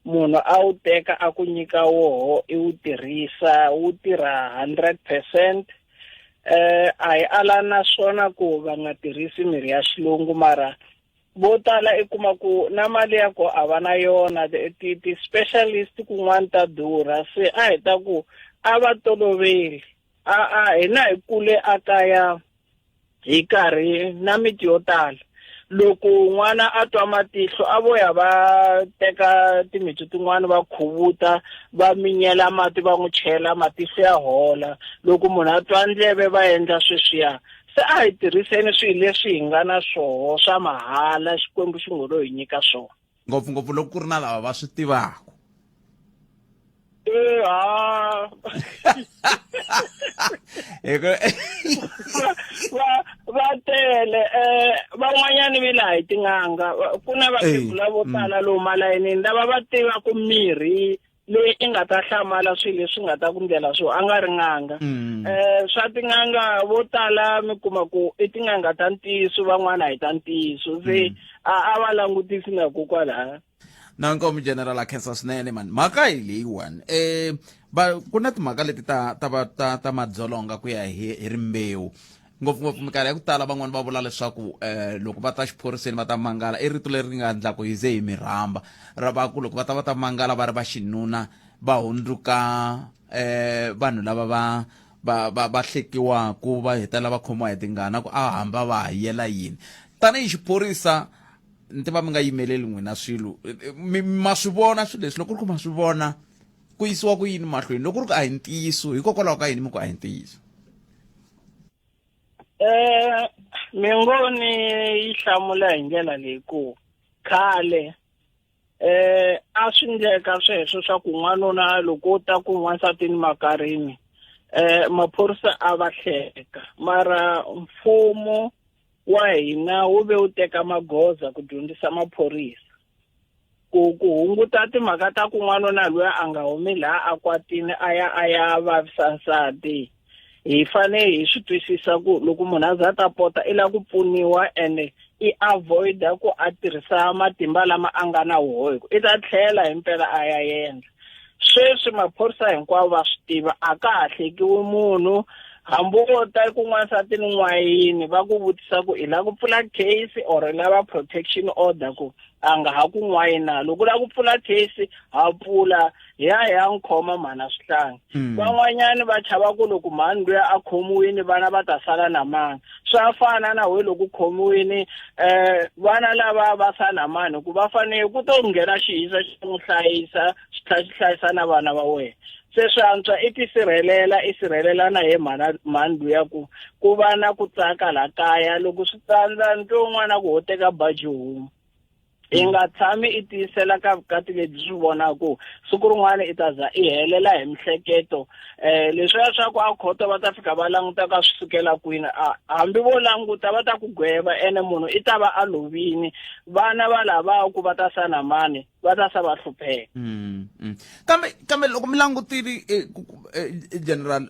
munhu a wu teka a ku nyika woho i wu tirhisa, wu tirha 100%. A hi ala na swona ku va nga tirhisi mirhi ya xilungu, mara vo tala i kuma ku na mali ya ko a va na yona, ti-specialist kun'wana ta durha, se a hi ta ku a va toloveli. A hina hi kule a kaya hi karhi na miti yo tala, loko n'wana a twa matihlo a vo ya va teka timitsu tin'wana va khuvuta va minyela mati va n'wi chela matihlo ya hola, loko munhu a twa ndleve va endla sweswiya. Se a hi tirhiseni swilo leswi hi nga na swoho swa mahala, Xikwembu xi ngo lo hi nyika swona. Ngopfungopfu loko ku ri na lava va swi tivaka. Ha. Va tele van'wanyani vi laha hi tin'anga, ku na vakhegula vo tala lomu malayinini lava va tivaka mirhi leyi i nga ta hlamala swilo leswi nga ta ku ndlela swo a nga ri n'anga. Swa tin'anga vo tala mi kuma ku i tin'anga ta ntiyiso, van'wana hi ta ntiyiso, se a va langutisi na kokwalaha. Na nkomu general, a khensa swinene mani. Mhaka hi leyiwani, va ku na timhaka leti ta ta va ta ta madzolonga ku ya hi hi rimbewu, ngopfungopfu minkarhi ya ku tala van'wani va vula leswaku loko va ta xiphoriseni va ta mangala, i rito leri nga endlaku hi ze hi mi rhamba ra va ku loko va ta va ta mangala va ri va xinuna va hundzuka vanhu lava va va va va hlekiwaku, va hetelela va khomiwa hi tingana ku a hamba va ha yela yini. Tanihi xiphorisa ni tiva mi nga yimeleli n'wina swilo, mi ma swi vona swilo leswi, loko ku ri ku ma swi vona ku yisiwa ku yini mahlweni, loko ku ri ku a hi ntiyiso, hikokwalaho ka yini mi ku a hi ntiyiso? Mi ngo ni yi hlamula hi ndlela leyi ku khale a swi ndleka sweswo swa ku n'wanuna loko u ta ku n'wansati ni makarini, maphorisa a va hleka, mara mfumo wa hina wu ve wu teka magoza ku dyondzisa maphorisa ku ku hunguta timhaka ta ku n'wanuna luya a nga humi laha a kwatini a ya a ya vavisa nsati. Hi fanele hi swi twisisa ku loko munhu a za ta pota i lava ku pfuniwa, ene i avoid-a ku a tirhisa matimba lama a nga na woho, hi ku i ta tlhela himpela a ya endla. Sweswi maphorisa hinkwavo va swi tiva, a ka ha hlekiwi munhu, hambi wo ta ku n'wansati ni n'wayini va ku vutisa ku i lava ku pfula case or i lava protection order, ku a nga ha ku n'wayi na. Loko u lava ku pfula case ha pfula, hi ya hi ya n'wi khoma mhana swihlangi. Van'wanyani va chava ku loko mhani luya a khomiwini vana va ta sala na mani, swa fana na we loko u khomiwini vana lava va sala na mani, hikuva va fanele ku to nghena xihisa xi n'wi hlayisa, xi tlhela xi hlayisa na vana va wena. Se swi antswa i tisirhelela, i sirhelela na ye mhana mhani luya, ku ku va na ku tsaka la kaya. Loko swi tsandza ni twe un'wana ku ho teka baji huma. I nga tshami i tiyisela ka vukati lebyi swi vonaka ku siku rin'wana i ta za i helela hi mihleketo. Leswiya swa ku a khoto va ta fika va languta ka swi sukela kwini, a hambi vo languta va ta ku gweva, ene munhu i ta va a lovini, vana va lava ku va ta sa na mani, va ta sa va hlupheka. Kambe kambe loko mi langutile general,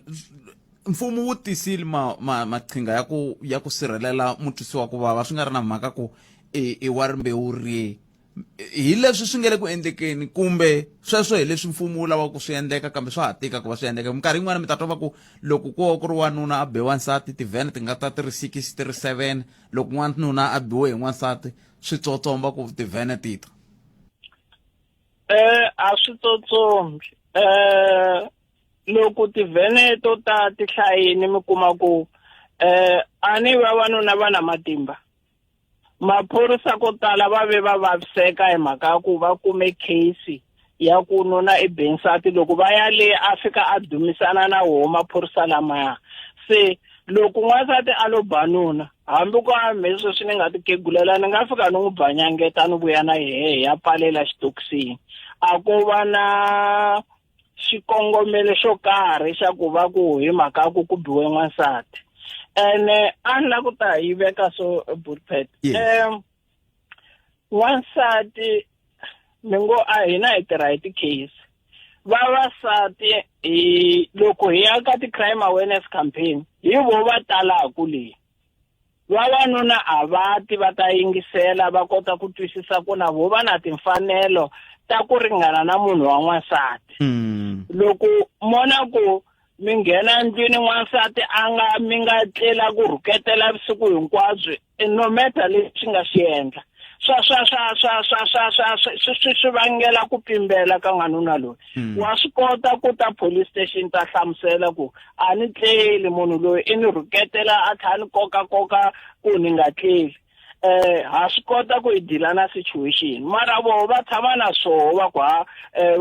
mfumo wu tisile maqhinga ya ku ya ku sirhelela mutwisi wa ku vava, swi nga ri na mhaka ku i wa rimbewu rihi. Hi leswi swi nge le ku endlekeni kumbe sweswo hi leswi mfumo wu lavaka ku swi endleka kambe swa ha tika ku va swi endleka. Minkarhi yin'wana mi ta twa va ku loko ko ku ri wanuna a be wansati tivhene ti nga ta ti ri 6 ti ri 7, loko n'wanuna a biwe hi n'wansati swi tsotsomba ku tivhene ti ta. A swi tsotsombi. Loko tivhene to ta ti hlayini mi kuma ku a ni vavanuna va na matimba. Maphorisa ko tala va ve va vaviseka hi mhaka ya ku va kume case ya ku nuna i be nsati, loko va ya le a fika a dumisana na woho maphorisa lamaya. Se loko n'wansati a lo ba nuna, hambi ku a me sweswi ni nga ti kegulela ni nga fika ni n'wi banyangeta ni vuya na yehe hi ya pfalela xitokisini. A ko va na xikongomelo xo karhi xa ku va ku hi mhaka ya ku ku biwe n'wansati. Ene a ni la ku ta yi veka so Bulpet. N'wansati mi ngo a hina hi tirha hi ti-case. Vavasati hi loko hi ya ka ti-crime awareness campaign hi vo va talaku leyi. Vavanuna a va ti va ta yingisela va kota ku twisisa ku na vo va na timfanelo ta ku ringana na munhu wa n'wansati. Loko mona ku mi nghena ndlwini n'wansati a nga mi nga tlela ku rhuketela vusiku hinkwabyo, no matter leswi nga swi endla, swa swa swa swa swa swa swa swi swi swi vangela ku pimbela ka n'wanuna loyi. Wa swi kota ku ta police station ta hlamusela ku a ni tleli, munhu loyi i ni rhuketela a tlhela a ni koka koka ku ni nga tleli. Ha swi kota ku hi deal na situation, mara voho va tshama na swoho va ku ha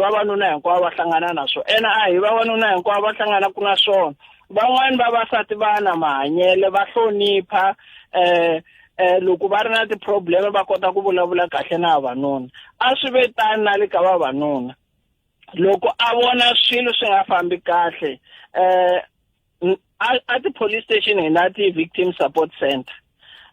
vavanuna hinkwavo va hlangana na swona. Ene a hi vavanuna hinkwavo va hlanganaka na swona. Van'wani vavasati va na mahanyelo, va hlonipha, loko va ri na ti-problem va kota ku vulavula kahle na vavanuna. A swi ve tani na le ka vavanuna, loko a vona swilo swi nga fambi kahle, a ti-police station hi na ti-victim support center,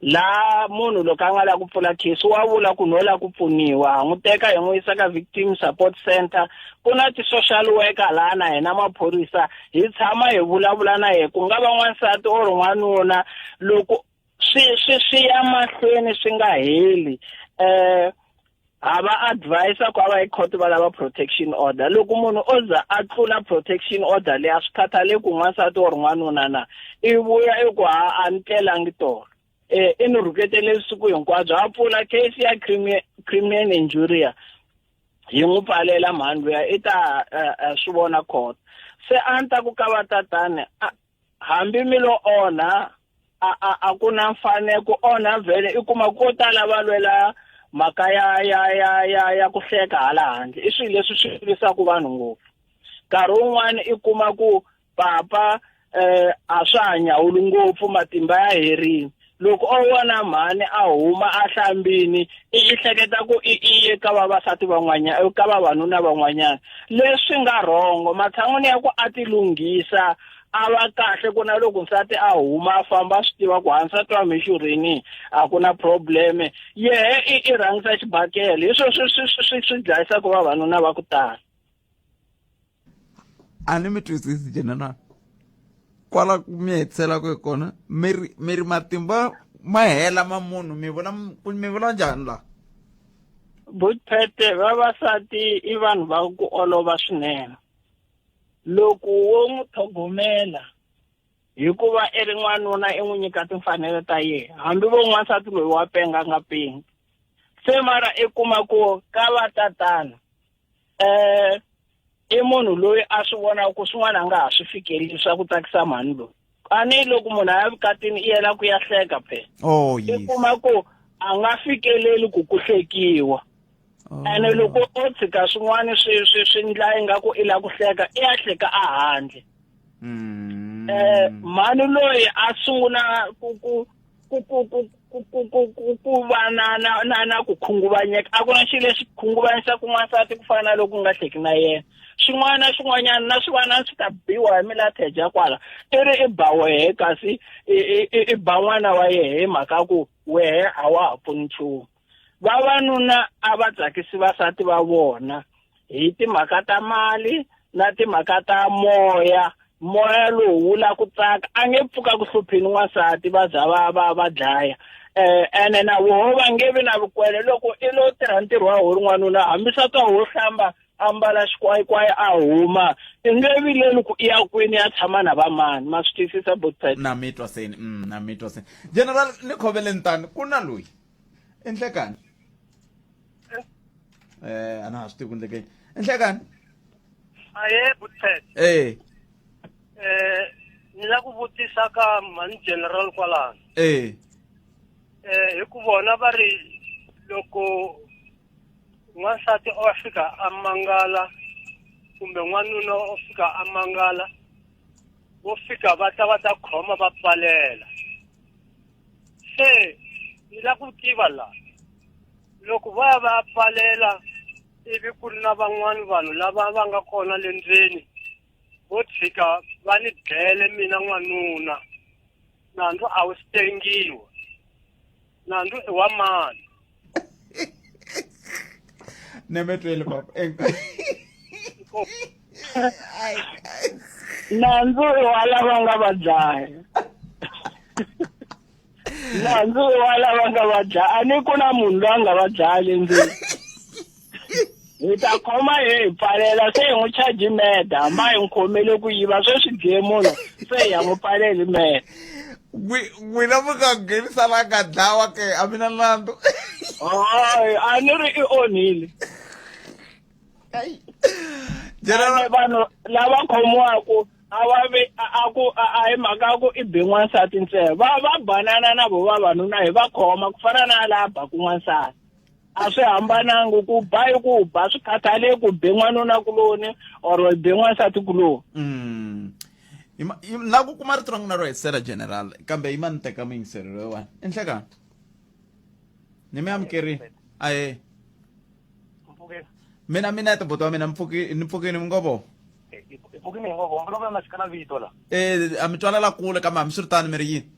la munhu loko a nga la ku pfula case wa vula ku no la ku pfuniwa, ha n'wi teka hi n'wi yisa ka victim support center. Ku na ti-social worker laha na hina maphorisa hi tshama hi vulavula na yena, ku nga va n'wansati or n'wanuna. Loko swi swi swi ya mahlweni swi nga heli, ha va advise ku a va yi court va lava protection order. Loko munhu o za a tlula protection order leyi, a swi khathaleki ku n'wansati or n'wanuna na, i vuya i ku ha a ni tlelangi tolo, i ni rhuketele vusiku hinkwabyo, a pfula case ya criminal injuria, hi n'wi pfalela mhani luya, i ta swi vona court. Se a ni ta ku ka va tatani, hambi mi lo onha, a ku na mfanelo ku onha vhele. I kuma ko tala va lwela mhaka ya ya ya ya ya ku hleka hala handle, i swilo leswi swi lwisaka vanhu ngopfu. Nkarhi wun'wani i kuma ku papa a swa ha nyawuli ngopfu, matimba ya herini. Loko o vona mhani a huma a hlambini, i hleketa ku i ye ka vavasati van'wanyana, ka vavanuna van'wanyana, leswi nga rhongo. Matshan'wini ya ku a ti lunghisa a va kahle, ku na loko nsati a huma a famba a swi tiva ku ha nsati wa mixurhini a ku na problem, yehe i rhangisa xibakele. Hi swo swi swi swi swi dlayisaka vavanuna va ku tala. A ni mi twisisi general, kwala mi hetiselaka hi kona, mi ri mi ri matimba ma hela ma munhu, mi vula mi vula njhani la? Butphete, vavasati i vanhu va ku olova swinene. Loko wo n'wi tlhogomela hikuva i ri n'wanuna, i n'wi nyika timfanelo ta yena, hambi vo n'wansati loyi wa penga nga pengi. Se mara i kuma ku ka va tatana, i munhu loyi a swi vonaka ku swin'wana a nga ha swi fikeleli swa ku tsakisa mhani loyi. A ni loko munhu a ya vukatini i yela ku ya hleka phela. I kuma ku a nga fikeleli ku ku hlekiwa. Ene loko o tshika swin'wana swi swi swi ndla ingaku i la ku hleka, i ya hleka a handle. Mhani loyi a sungula ku ku ku ku ku ku ku ku ku ku va na na na na ku khunguvanyeka. A ku na xilo lexi khunguvanyisaka n'wansati ku fana na loko u nga hleki na yena. Xin'wana na xin'wanyana na swivana swi ta biwa hi milatheja kwala, i ri i ba wehe kasi i ba n'wana wa yehe hi mhaka ku wehe a wa ha pfuni nchumu. Vavanuna a va tsakisi vasati va vona hi timhaka ta mali na timhaka ta moya. Moya lowu wu la ku tsaka, a nge pfuka ku hlupheni n'wansati va za va va va dlaya. Eh, ene na voho va nge vi na vukwele loko i lo tirha ntirho wa ho ri n'wanuna hambi swa twa ho hlamba ambala xikwayikwayi a huma i nge vileli ku i ya kwini ya tshama na vamani ma swi twisisa botpet na mi twa seni na mi twa seni general ni khoveleni tani ku na loyi i nhlekani eh a na ha swi tivi ku ndlekeni i nhlekani aye butpet eh eh ni la ku vutisa ka mhani general kwalano eh eh hi ku vona va ri loko n'wansati o fika a mangala kumbe n'wanuna o fika a mangala vo fika va ta va ta khoma va pfalela se ni la ku tiva la loko va ya va ya pfalela ivi ku ri na van'wani vanhu lava va nga kona le ndzeni vo tshika va ni dlele mina n'wanuna nandzu a wu tengiwa nandzu i wa mani nemetwele papa nandzu i wa lava nga va dlaya nandzu i wa lava nga va dlaya a ni ku na munhu loyi a nga va dlaya le ndzeni hi ta khoma hi hi pfalela se hi n'wi charge murder hambi a hi n'wi khomele ku yiva sweswi dye munhu se hi ya n'wi pfaleli murder N'wina mi nga nghenisa la nga dlawa ke a mi na nandzu hayi a ni ri i onhile Ene vanhu lava khomiwaku a va ve a ku a hi mhaka ya ku i be n'wansati ntsena va va banana na vo vavanuna hi va khoma ku fana na laha baku n'wansati a swi hambanangi ku ba i ku ba swi khathaleki ku be n'wanuna kuloni or be n'wansati kuloni mm. La ku kuma rito ra n'wina ro hetisela general kambe yima ni teka muyingiseri loyiwani i nhlekani ni mi amukerile aye mina mina tibuti wa mina ni pfukini mi ngo vo pfukini hi ngo vo mi na xikala vito la eh a mi twalela kule kambe hambi swi ri tano mi ri yini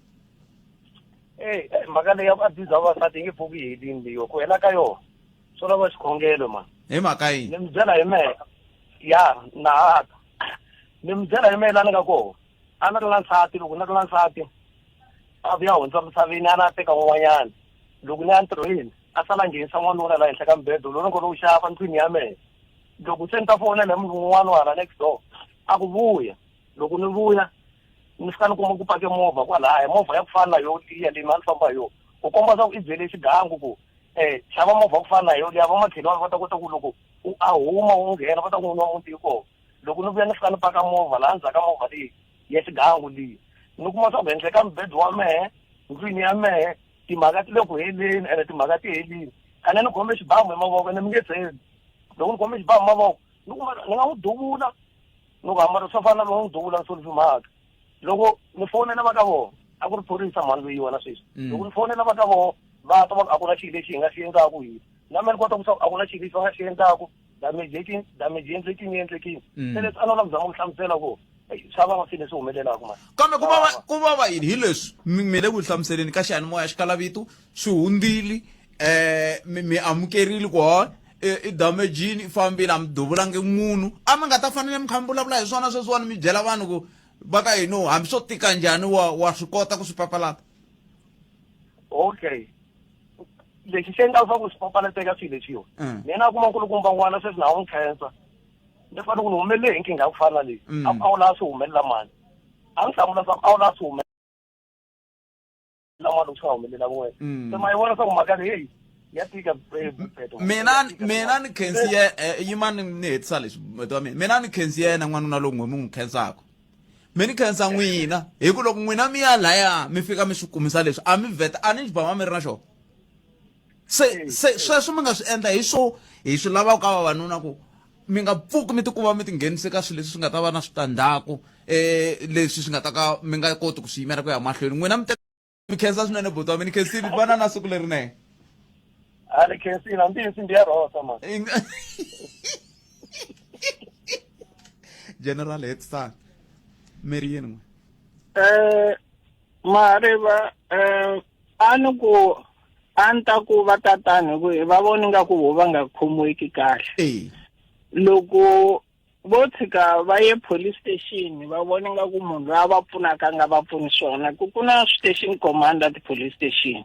eh mhaka leyi ya ku abuse vavasati yi nge pfuki yi helini leyiwa ku hela ka yona swo lava xikhongelo mani hi mhaka yini ni mi byela hi mehe ya na ha ni mi byela hi mehe la ni nga kona a ni ri na nsati loko ni ri na nsati a vuya hundza misaveni a na teka un'wanyana loko ni ya ntirhweni a sala nghenisa n'wanuna la henhla ka mubedo lowu ni ngo lowu xava ndlwini ya mehe loko se ni ta fonela hi munhu un'wana wa hala next door a ku vuya loko ni vuya ni fika ni kuma ku pake movha kwalaya movha ya ku fana na yo liya leyi ma ni famba hi yona ku komba swa ku i byele xigangu ku um xava movha ku fana na yo liya vamakhelwani va ta kota ku loko u a huma u nghena va ta ku nwa muti yi kona loko ni vuya ni fika ni paka movha laha ndzhaku ka movha leyi ya xigangu liya ni kuma swa ku henhla ka mubedo wa mehe ndlwini ya mehe timhaka ti le ku heleni ene timhaka ti helini ene ni khome xibamu hi mavoko ene mi nge tshembi loko ni khome xibamu hi mavoko ni kuma ni nga n'wi duvula ni ku hambana swo fana na loko n'wi duvula ni solve mhaka loko ni fonela va ka vona a ku ri phorisa mhani loyiwa na sweswi mm. loko ni fonela va ka vona va ta va a ku na xilo lexi hi nga xi endlaku hi na mina ni kota ku swa a ku na xilo lexi va nga xi endlaku damage yi damage yi endlekini yi endlekini mm. se leswi a no la ku zama ku hlamusela ku swa vava swilo leswi humelelaka mani kambe ku vava ku vava yini hi leswi mi le ku hlamuseleni ka xiyanimoya xikalavito swi hundzile eh mi mi amukerile ku ha i damejini i fambile a mi duvulangi munhu a mi nga ta fanele mi kha mi vulavula hi swona sweswiwani mi byela vanhu ku va ka yini hambi swo tika njhani wa wa swi kota ku swi papalata okay lexi xi endlaka swa ku swi papalateka swilo leswiwa mm. mina a kuma nkulukumba n'wana sweswi na n'wi khensa ni fanele ku ni humelele hi nkingha ya ku fana na leyi mm. a wu laha swi humelela mani a ni hlamula swa ku a wu laha swi humelela lama loko swi nga humelela wena mm. se ma yi vona swa ku mhaka leyi ya tika eh, mina mina ni khensi ye eh, yima ni ni hetisa leswi wa mina mina ni khensi yena n'wanuna lowu n'we mi n'wi khensaka mi ni khensa n'wina hi ku loko n'wina mi ya laya mi fika mi swi kumisa leswi a mi vheta a ni xibama mi ri na xona se se sweswo mi nga swi endla hi swo hi swi lavaka ka vavanuna ku mi nga pfuki mi tikuma mi tinghenise ka swilo leswi swi nga ta va na switandzhaku um leswi swi nga ta ka mi nga koti ku swi yimela ku ya mahlweni n'wina mi mi khensa swinene buti wa mina khensile vana na siku lerinene a ni khensile hambi hi nsimbi ya rhosa ma general hetisani mi ri yini n'we um mariva um a ni ku a ni ta ku va tatani hi ku va voni nga ku vo va nga khomiwiki kahle loko vo tshika va ye police station va vona nga ku munhu loyi a va pfunaka a nga va pfuni swona ku ku na station commander ti-police station.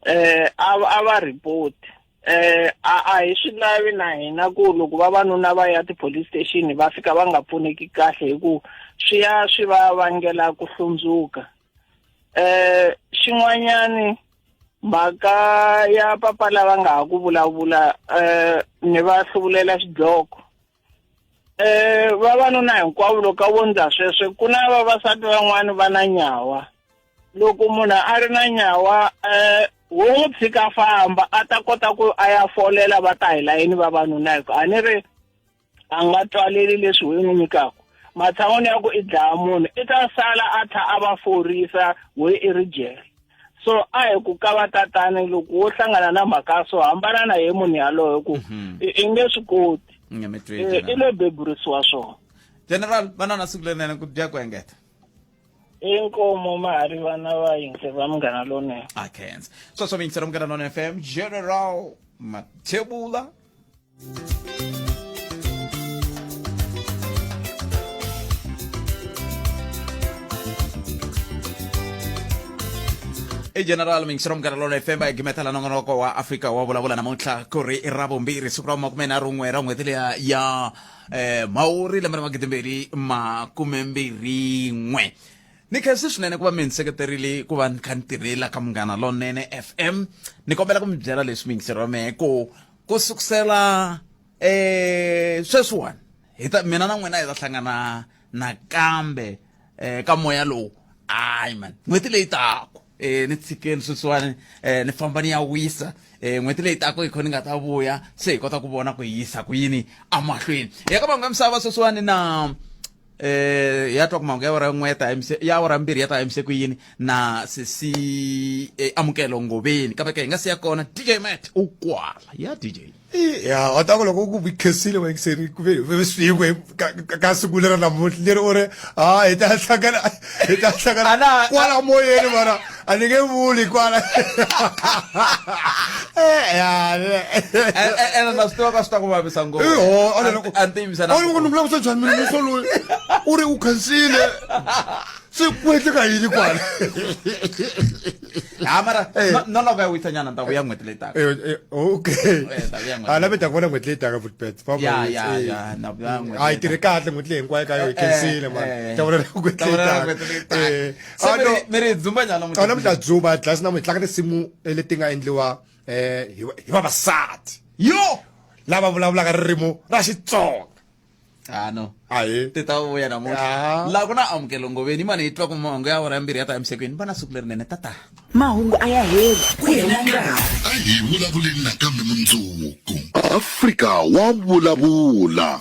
eh a a va report eh a a hi swi lavi na hina ku loko vavanuna va ya ti-police station va fika va nga pfuneki kahle hi ku swi ya swi va vangela ku hlundzuka eh xin'wanyani mhaka ya papa lava nga ha ku vulavula eh ni va hluvulela xidloko eh vavanuna hinkwavo loko a vo ndla sweswo ku na vavasati van'wani va na nyawa loko munhu a ri na nyawa eh wo n'wi tshika famba a ta kota ku a ya folela va ta hi layeni vavanuna hi ku a ni ri a nga twaleli leswi we n'wi nyikaka matshan'wini ya ku i dlaya munhu i ta sala a tlha a va forisa we i ri jele so a hi ku ka va tatani loko wo hlangana na mhaka so hambana na ye munhu yaloye ku mhm. i nge swi koti i lo beburisiwa swona general vana na siku lerinene ku dya ku engeta inkomo ma ha ri vana va yinhle va munghana lonene a khensa sweswo miyingisela munghana lone fm general mathebula i general miyingisela munghana lone fm va gimetela nongonoko wa afrika wa vulavula namuntlha ku ri i ra vumbirhi siku ra makume nharhu n'we ra n'hweti liya ya eh mhawuri lembe ra magidimbirhi makumembirhi n'we ni khensi swinene ku va mi ni seketerile ku va ni kha ni tirhela ka munghana lonene fm ni kombela ku mi byela leswi miyingiseri wa mehe ku ku sukusela eh sweswiwani hi ta mina na n'wina hi ta hlangana nakambe eh ka moya lowu hayi man n'hweti leyi taku eh ni tshikeni sweswiwani eh ni famba ni ya wisa eh n'hweti leyi taku hi kho ni nga ta vuya se hi kota ku vona ku hi yisa ku yini emahlweni ya ka vanhu va misava sweswiwani na eh ya twa ku mahungu ya awara yin'we ya ta MC ya awara mbirhi ya ta MC ku yini na sesi eh, amukelo ngoveni kambe ke hi nga siya kona DJ Matt u kwala ya DJ ya wa ta ku loko ku khensile vayingiseri ku ve swin'we ka siku lera namuntlha leri u ri ha hi ta hlangana hi ta hlangana kwala moyeni mara a ni nge vuli kwala ene na swi tiva ka swi ta ku vavisa ngopfu a ni tiyimisa na ni vulavurisa njhani mina muso loyi u ri u khensile se ku endleka yini kwala ha mara eh. no no ka wisa nyana ta vuya n'hweti leyi taka eh, eh, okay a la mi ta vona n'hweti leyi taka Footbet ya ya ya na vuya n'hweti a yi tirhe kahle n'hweti leyi hinkwayo ka yo yi khensile man ta vona n'hweti leyi taka se mi ri dzumba nyana a namuntlha dzumba dlasi namuntlha tlanga tinsimu leti nga endliwa hi vavasati yo lava vulavulaka ririmi ra Xitsonga ano ahi ti ta vuya namuntlha laha ku na amukelo ngoveni mani hi twa ku mahungu ya awara ya mbirhi ya ta emisekweni va na siku lerinene tata mahungu a ya heli ku hela nkarhi a hi vulavuleni nakambe mundzuku afrika wa vulavula.